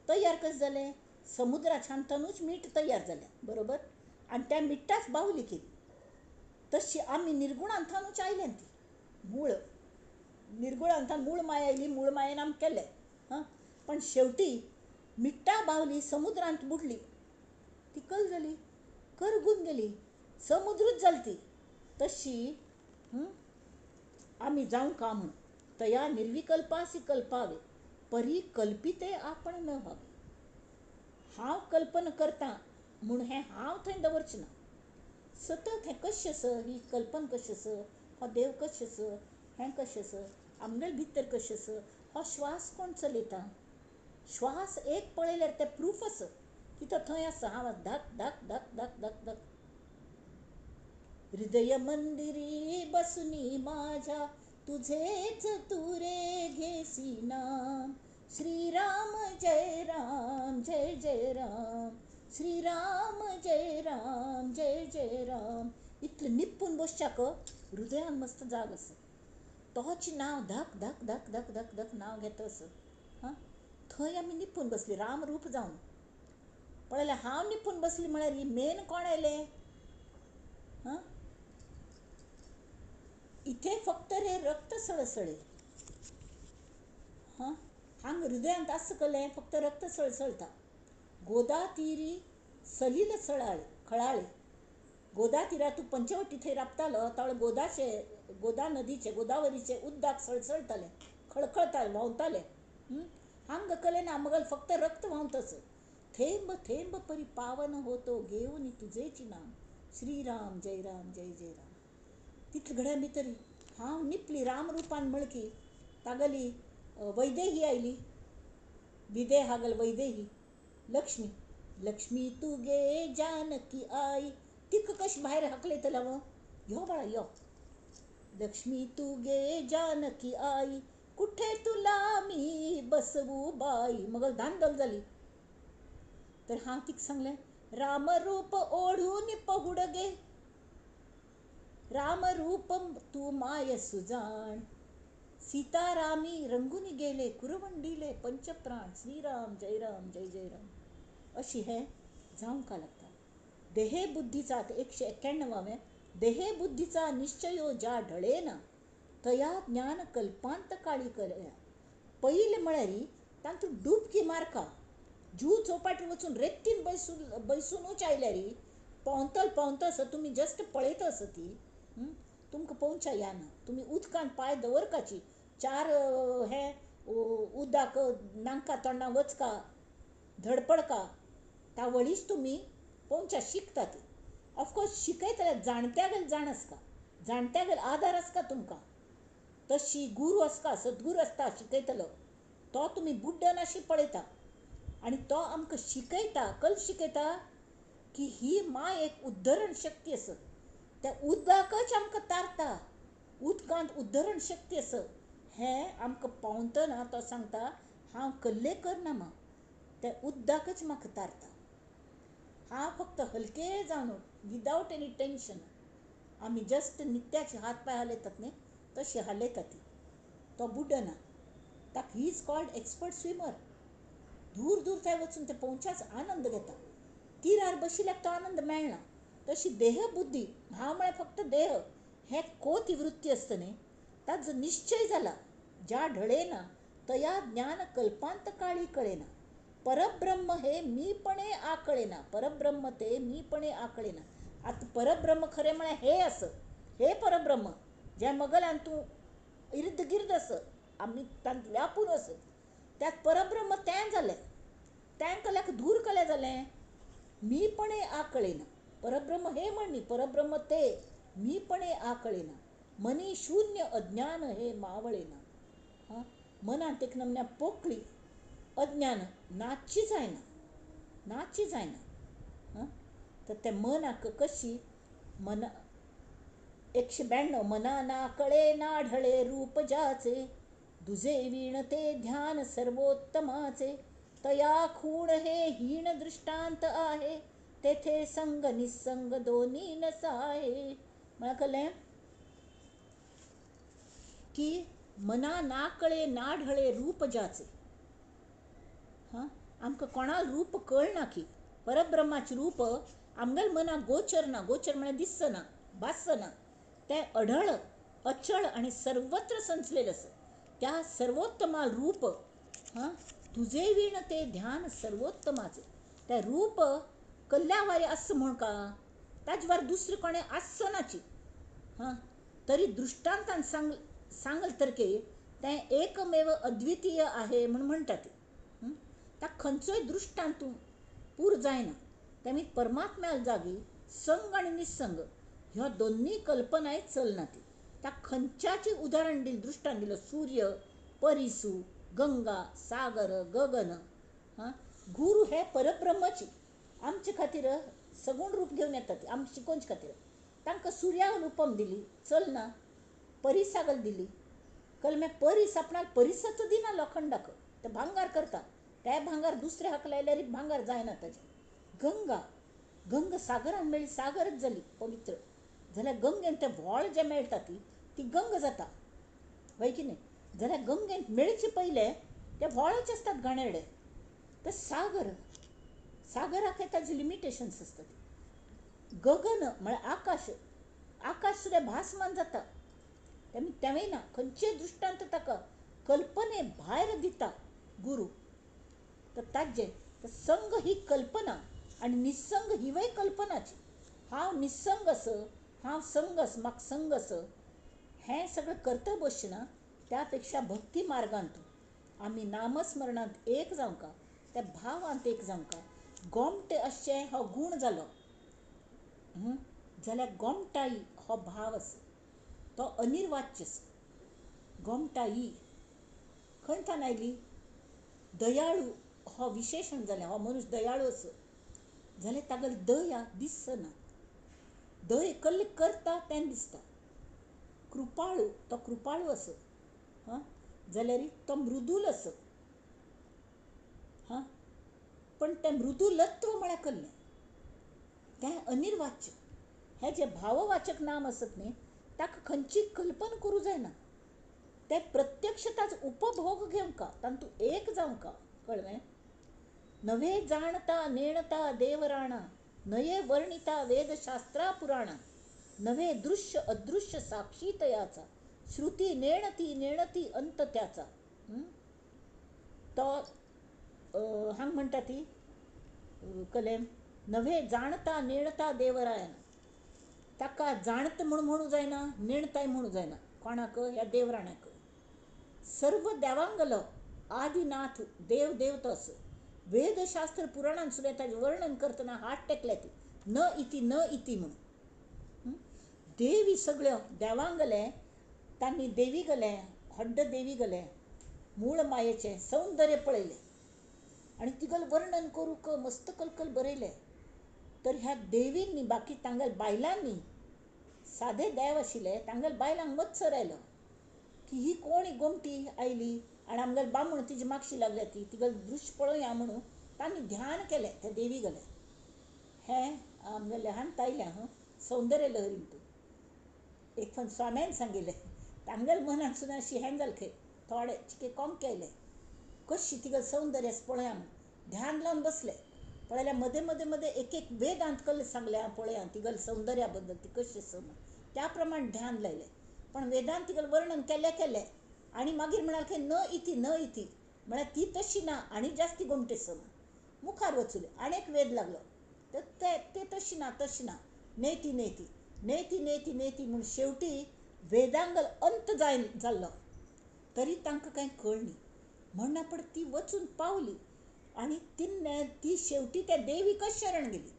[SPEAKER 1] तयार कशें जालें? समुद्राच्यानूच मीठ तयार जालें, बरोबर? आनी त्या मिठाच बावली केली. तशी आमी निर्गुणांतल्यानूच आयल्यात ती, मूळ निर्गुणांतल्यान मूळ माया आयली, मूळ मायेन आमकां केलें. हां, पण शेवटी मिठा बावली समुद्रांत बुडली, ती कल जाली, करगून गेली, समुद्रूच जाली ती. तशी आमी जावंका म्हूण तया निर्विकल्पासी कल्पावे, परी कल्पिते आपण न व्हावे. हांव कल्पना करता म्हूण हें हांव थंय दवरचें ना. सतत हें कशें आसा, ही कल्पना कशी आसा, हो देव कशें आसा, हें कशें आसा, आमगेले भितर कशें आसा, हो श्वास कोण चलयता? श्वास एक पळयल्यार तें प्रूफ आसा की तो थंय आसा. हांव धक धक धक धक धक धक. हृदय मंदिरी बसुनी माझ्या, तुझेच तुरे घेसी नाम, श्रीराम जय राम जय जय राम, श्रीराम जय राम जय जय राम. इतलें निपून बसच्याक हृदयान मस्त जाग आसा. तोच नांव धक धक धक धक धक धक नांव घेता असो. हां, थंय आमी निपून बसली रामरूप जावन. पळयलें हांव निपून बसली म्हळ्यार ही मेन कोण आयलें? हां, इथे फक्त रे रक्त सळसळे. हां, हांग हृदयांत आस कलें फक्त रक्त सळसळता. गोदा तिरी सलील सळाळे खळाळे. गोदा तिरा तूं पंचवटी थंय राबतालो तावळ गोदाचे गोदा नदीचे गोदावरीचे उद्दाक सळसळतालें, खळखळतालें, व्हांवतालें. हांग कलें ना मगल फक्त रक्त व्हांवतच. थेंब थेंब परी पावन होतो घेऊन तुझेची नाम श्रीराम जय राम जय जय राम. तितले घड्या भितर हांव निपली रामरूपान म्हणकी तागली वैदेही आयली. विदेहागल वैदेही लक्ष्मी लक्ष्मी तू गे जानकी आई. तिका कशी भायर हाकलयतलें हांव? यो बाळा यो. लक्ष्मी तू गे जानकी आई कुठे तुला मी बसवू बाई. मग धांदल जाली. तर हांव तिका सांगलें रामरूप ओढून पहुड गे, रामरूप तू माय सुजाण. सीतारामी रंगून गेले कुरवंडिले पंचप्राण श्रीराम जय राम जय जय राम. अशी हे जावंक लागता. देहे बुद्धीचा 191 देहे बुद्धीचा निश्चयो ज्या ढळे ना तया ज्ञान कल्पांत काळी करया. पयलें म्हळ्यार तातूंत डुबकी मारका. जूह चौपाटीर वचून रेत्तीन बैसुनूच आयल्यार पोंवतल पोंवता आसा तुमी जस्ट पळयता आसा ती तुमकां पोवच्या याना. तुमी उदकान पांय दवरकाची चार हे उदक नांका तोंडा वचका धडपडका त्या वळीच तुमी पोवच्या शिकतात. ऑफकोर्स शिकयतले जाणत्यागेल जाण आसता, जाणत्यागेल आदार आसता तुमकां. तशी गुरू आसता, सद्गुरू आसता शिकयतलो. तो तुमी बुड्डन अशी पळयता आनी तो आमकां शिकयता. कल शिकयता की ही माय एक उद्धरण शक्ती आसा. त्या उदकाकच आमकां तारता. उदकांत उद्धरण शक्ती आसा हें आमकां पावतना तो सांगता हांव कल्ले करना मा त्या उदकाकच म्हाका तारता. हांव फक्त हलके जावन विदावट एनी टेंशन आमी जस्ट नित्याचे हात पांय हालयतात न्ही तशे हालयतात ती. तो बुडना. ताका he is called expert swimmer. दूर दूर थंय वचून ते पोवच्याच आनंद घेता. तिरार बशिल्ल्याक तो आनंद मेळना. तशी देहबुद्धी हांव म्हळ्यार फक्त देह हें कोती वृत्ती आसता न्ही ताजो निश्चय जाला ज्या ढळेना तया ज्ञान कल्पांत काळी कळेना. परब्रह्म हे मीपणे आकळेना. परब्रह्म ते मीपणे आकळेना. आतां परब्रह्म खरें म्हळ्यार हे आसा. हे परब्रह्म जें मगलान तूं इर्द गिर्द आसा आमी तांत व्यापून आसत त्यात परब्रह्म तें जालें. तें कल्याक दूर कल्या जालें मीपणे आकळेना. परब्रह्म हे म्हणणी परब्रह्म ते मीपणे आकळेना. मनी शून्य अज्ञान हे मावळेना. हां, मनांत एक नमन्या पोकळी अज्ञान नाची जायना, नाची जायना. हां, तर ते मनाक कशी मन 192 मना ना कळे ना ढळे रूप ज्याचे दुजे वीण ते ध्यान सर्वोत्तमाचे तया खूण हे हीण दृष्टांत आहे तेथे संग निसंग दोन्ही नसाहे. मला कळलें की मना ना कळे ना ढळे रूप ज्याचे. हां, आमकां कोणाक रूप कळना की परब्रह्माचें रूप आमगेल्या मनाक गोचर ना. गोचर म्हळ्यार दिसना, भासना. तें अढळ अचळ आनी सर्वत्र संचलेलें आसा. त्या सर्वोत्तमा रूप हां तुजे वीण ते ध्यान सर्वोत्तमाचे. तें रूप कल्ल्या वारी आसा म्हूण का ताजे वार दुसरें कोणें आसनाची. हां, तरी दृष्टांतान सांगल तर की तें एकमेव अद्वितीय आहे म्हूण म्हणटात. ताका खंयचोय दृष्टांत पूर जायना. तेमी परमात्म्या जागी संग आनी निसंग ह्यो दोन्ही कल्पनाय चलना ती. ताका खंयच्याची उदाहरण दिलें दृष्टांत दिलो सूर्य, परिसू, गंगा, सागर, गगन. हां, गुरू हे परब्रह्माची आमचे खातीर सगूण रूप घेवन येतात आमकां शिकोवचे खातीर. तांकां सुर्या उपम दिली चलना, परिसागल दिली. कलमे परीस आपणाक परिसाचो दिना लोखंडाक, ते भांगार करता. ते भांगार दुसरे हाका लायल्यार भांगार जायना ताजें. गंगा, गंगा सागरान मेळ्ळी, सागरच जाली पवित्र. जाल्यार गंगेन तें व्होळ जें मेळटा ती ती गंग जाता, हय की न्ही? जाल्यार गंगेन मेळचे पयलें ते व्होळाचे आसतात घाणेरडे. ते सागर, सागराक ताजे लिमिटेशन्स आसतात. गगन म्हळ्यार आकाश, आकाश सुद्दां भासमान जाता. तेंवूय ना खंयचेय दृश्टांत ताका कल्पने भायर दिता गुरू. तर ताजें तर संग ही कल्पना आनी निसंग हिवूय कल्पनाची. हांव निसंग आस, हांव संग आस, म्हाका संग आस, हें सगळें कर्तव्य अशें ना. त्या पेक्षा भक्ती मार्गांत आमी नामस्मरणांत एक जावंका, त्या भावांत एक जावंका. गोमटे अशें हो गूण जालो जाल्यार गोमटाई हो भाव आसा, तो अनिर्वाच्य आसा. गोमटाई खंय थावन आयली? दयाळू हो विशेशण जालें. हो मनीस दयाळू आसा जाल्यार तागेली दया दिसना. दय कल्ली करता तेन्ना दिसता. कृपाळू, तो कृपाळू आसा हां जाल्यार तो मृदूल आसा हां, पण तें मृदुलत्व म्हळ्यार कसलें? तें अनिर्वाच्य. हें जें भाववाचक नाम आसत न्ही ताका खंयची कल्पना करूं जायना. तें प्रत्यक्ष ताचो उपभोग घेवंका, तातूंत एक जावंका. कळ्ळें? नवे जाणता नेणता देवराणा, नये वर्णिता वेदशास्त्रा पुराणा, नवे दृश्य अदृश्य साक्षी तयाचा, श्रुती नेणती नेणती अंत त्याचा. तो हांग म्हणटा ती कलेम नव्हे जाणता नेणता देवरायन. ताका जाणत म्हूण म्हणू जायना, नेणताय म्हणू जायना. कोणाक? ह्या देवराण्याक. सर्व देवांगलो आदिनाथ देव देवतो असो. वेदशास्त्र पुराणान सुद्दां ताजें वर्णन करतना हात टेकले ती न इति न इति म्हणून. देवी सगळ्यो देवांगले, तांणी देवी गले, हड्ड देवी गले, मूळ मायेचें सौंदर्य पळयलें आनी तिगल वर्णन करूंक मस्त कलकल बरयलें. तर ह्या देवींनी बाकी तांगेल्या बायलांनी, सादे देव आशिल्ले तांगेल्या बायलांक मत्सर आयलो की ही कोण गोमटी आयली आनी आमगेले बामण तिजी मागशी लागल्या ती तिगेलें दृश्य पळोवया म्हणून तांणी ध्यान केलें त्या देवी गले. हें आमगेलें हांत आयलें हां सौंदर्य लहरींत. एक फावट स्वाम्यान सांगिल्लें तांगेल्या मनाक सुद्दां अशी हें जालें खंय थोडे चिके कोंके आयले कशी तिगेलें सौंदर्य पळोवया म्हूण ध्यान लावन बसले. पळयल्यार मदें मदें मदें एक एक वेदांत कसलें सांगलें पळया तिगेल्या सौंदर्या बद्दल ती कशी आसा म्हूण, त्या प्रमाण ध्यान लायलें. पण वेदांत तिगेलें वर्णन केलें केलें आनी मागीर म्हणाल की न इति न इति म्हळ्यार ती तशी ना आनी जास्ती गोमटी आसा म्हूण. मुखार वचुलें आनी एक वेद लागलो तर ते तशी ना तशी ना, नेती नेती नेती नेती नेती म्हूण शेवटी वेदांगल अंत जाय जाल्लो तरी तांकां कांय कळ्ळी म्हणना. पण ती वचून पावली आनी तिन्ने ती शेवटी त्या देवीकच शरण गेली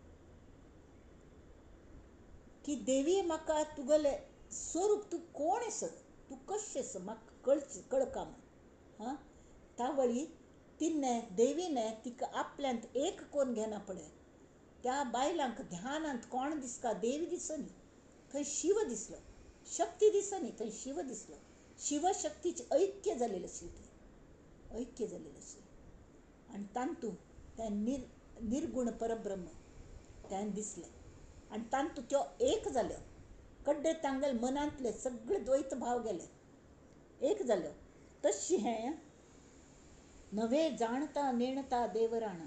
[SPEAKER 1] की देवी म्हाका तुगेलें स्वरूप, तूं कोण आसा, तूं कशें आसा म्हाका कळचें कळका म्हूण. हां तावळी तिन्ने देवीने तिका आपल्यांत एक कोन्न घेना पळय त्या बायलांक ध्यानांत कोण दिसता? देवी दिसनी, थंय शिव दिसलो. शक्ती दिसनी, थंय शिव दिसलो. शिवशक्तीचें ऐक्य जालेलें आशिल्लें, थंय ऐक्य जालेलें आशिल्लें. आनी तातूंत तें निर्गुण परब्रह्म तें दिसलें आनी तातूंत त्यो एक जाल्यो. कड्डे तांगेले मनांतले सगळे द्वैत भाव गेले, एक जाल्यो. तशें हें नवे जाणता नेणता देवराणा,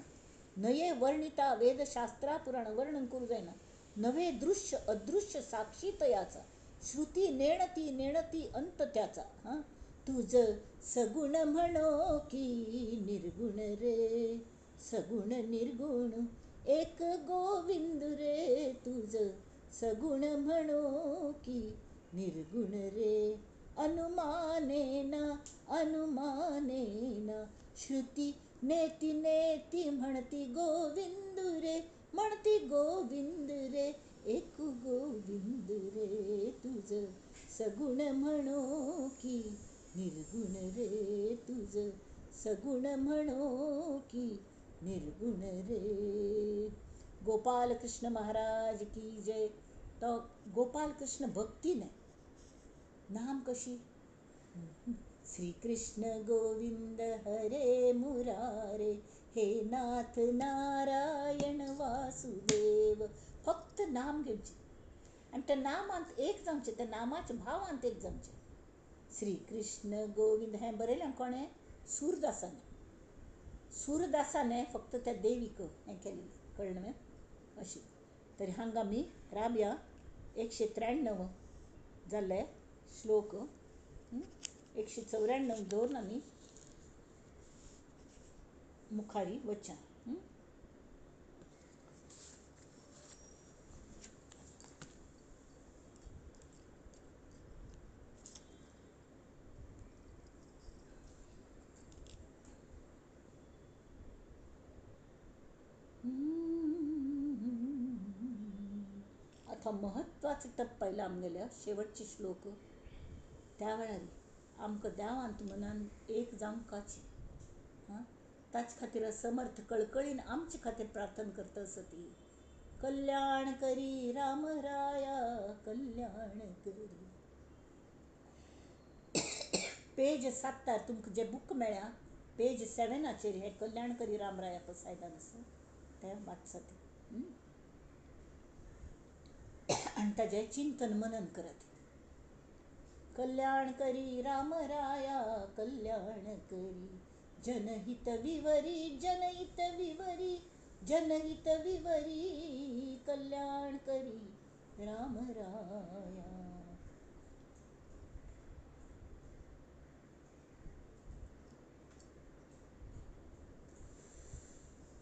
[SPEAKER 1] नये वर्णिता वेदशास्त्रा पुराण, वर्णन करूं जायना, नवे दृश्य अदृश्य साक्षी तयाचा, श्रुती नेणती नेणती अंत त्याचा. हां तुझ सगुण म्हणो की निर्गुण रे, सगुण निर्गुण एक गोविंद रे, तुझ सगुण म्हणो की निर्गुण रे, अनुमानेना अनुमानेना श्रुती नेती नेती म्हणती गोविंद रे, म्हणती गोविंद रे, एक गोविंद रे, तुझ सगुण म्हणो की निर्गुण रे, तुझ सगुण म्हणो की निर्गुण रे. गोपाल कृष्ण महाराज की जय. तो गोपाल कृष्ण भक्तीने नाम कशी? श्री कृष्ण गोविंद हरे मुरारे, हे नाथ नारायण वासुदेव. फक्त नाम घेवचें. आनी त्या नामांत एक जावचें, त्या नामाच्या भावांत एक जावचें. श्री कृष्ण गोविंद हें बरयलें कोणें? सूरदासाने. सूरदासाने फक्त त्या देवीक हें केलें, कळ्ळें न्हय? अशें तरी हांगा आमी राबया. 193 जाल्ले श्लोक, 194 दवरून आमी मुखारी वच्या. आतां म्हत्वाचो टप्पो आयला आमगेल्या शेवटचे श्लोक. त्या वेळार आमकां देवांत मनान एक जावंकाची. हां, ताचे खातीर समर्थ कळकळीन आमचे खातीर प्रार्थना करता आसती. कल्याण करी राम राया कल्याण करी. पेज 7 तुमकां जे बूक मेळ्ळ्या पेज 7 हें कल्याण करी राम राया पळय सायबान आसा तें वाचत आनी ताजें चिंतन मनन करात. कल्याण करी राम राया कल्याण करी, जनहित विवरी जनहित विवरी जनहित विवरी, कल्याण करी राम राया.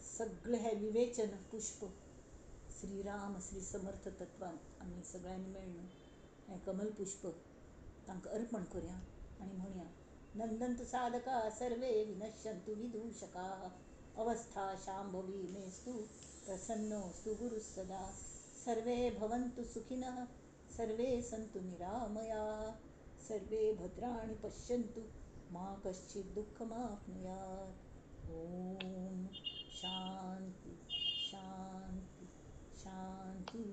[SPEAKER 1] सगळें हें विवेचन पुष्प श्रीराम श्री समर्थ तत्वांत आमी सगळ्यांनी मेळ्ळें हें कमल पुष्प तांकां अर्पण करुया आनी म्हणया, नंदंतु साधका सर्वे विनश्यन्तु विदूषकाः, अवस्था शांभवी मेस्तु प्रसन्नोऽस्तु गुरुः सदा, सर्वे भवन्तु सुखिनः सर्वे सन्तु निरामयाः, सर्वे भद्राणि पश्यन्तु मा कश्चित् दुःखमाप्नुयात्. ॐ शांति शांति शांति.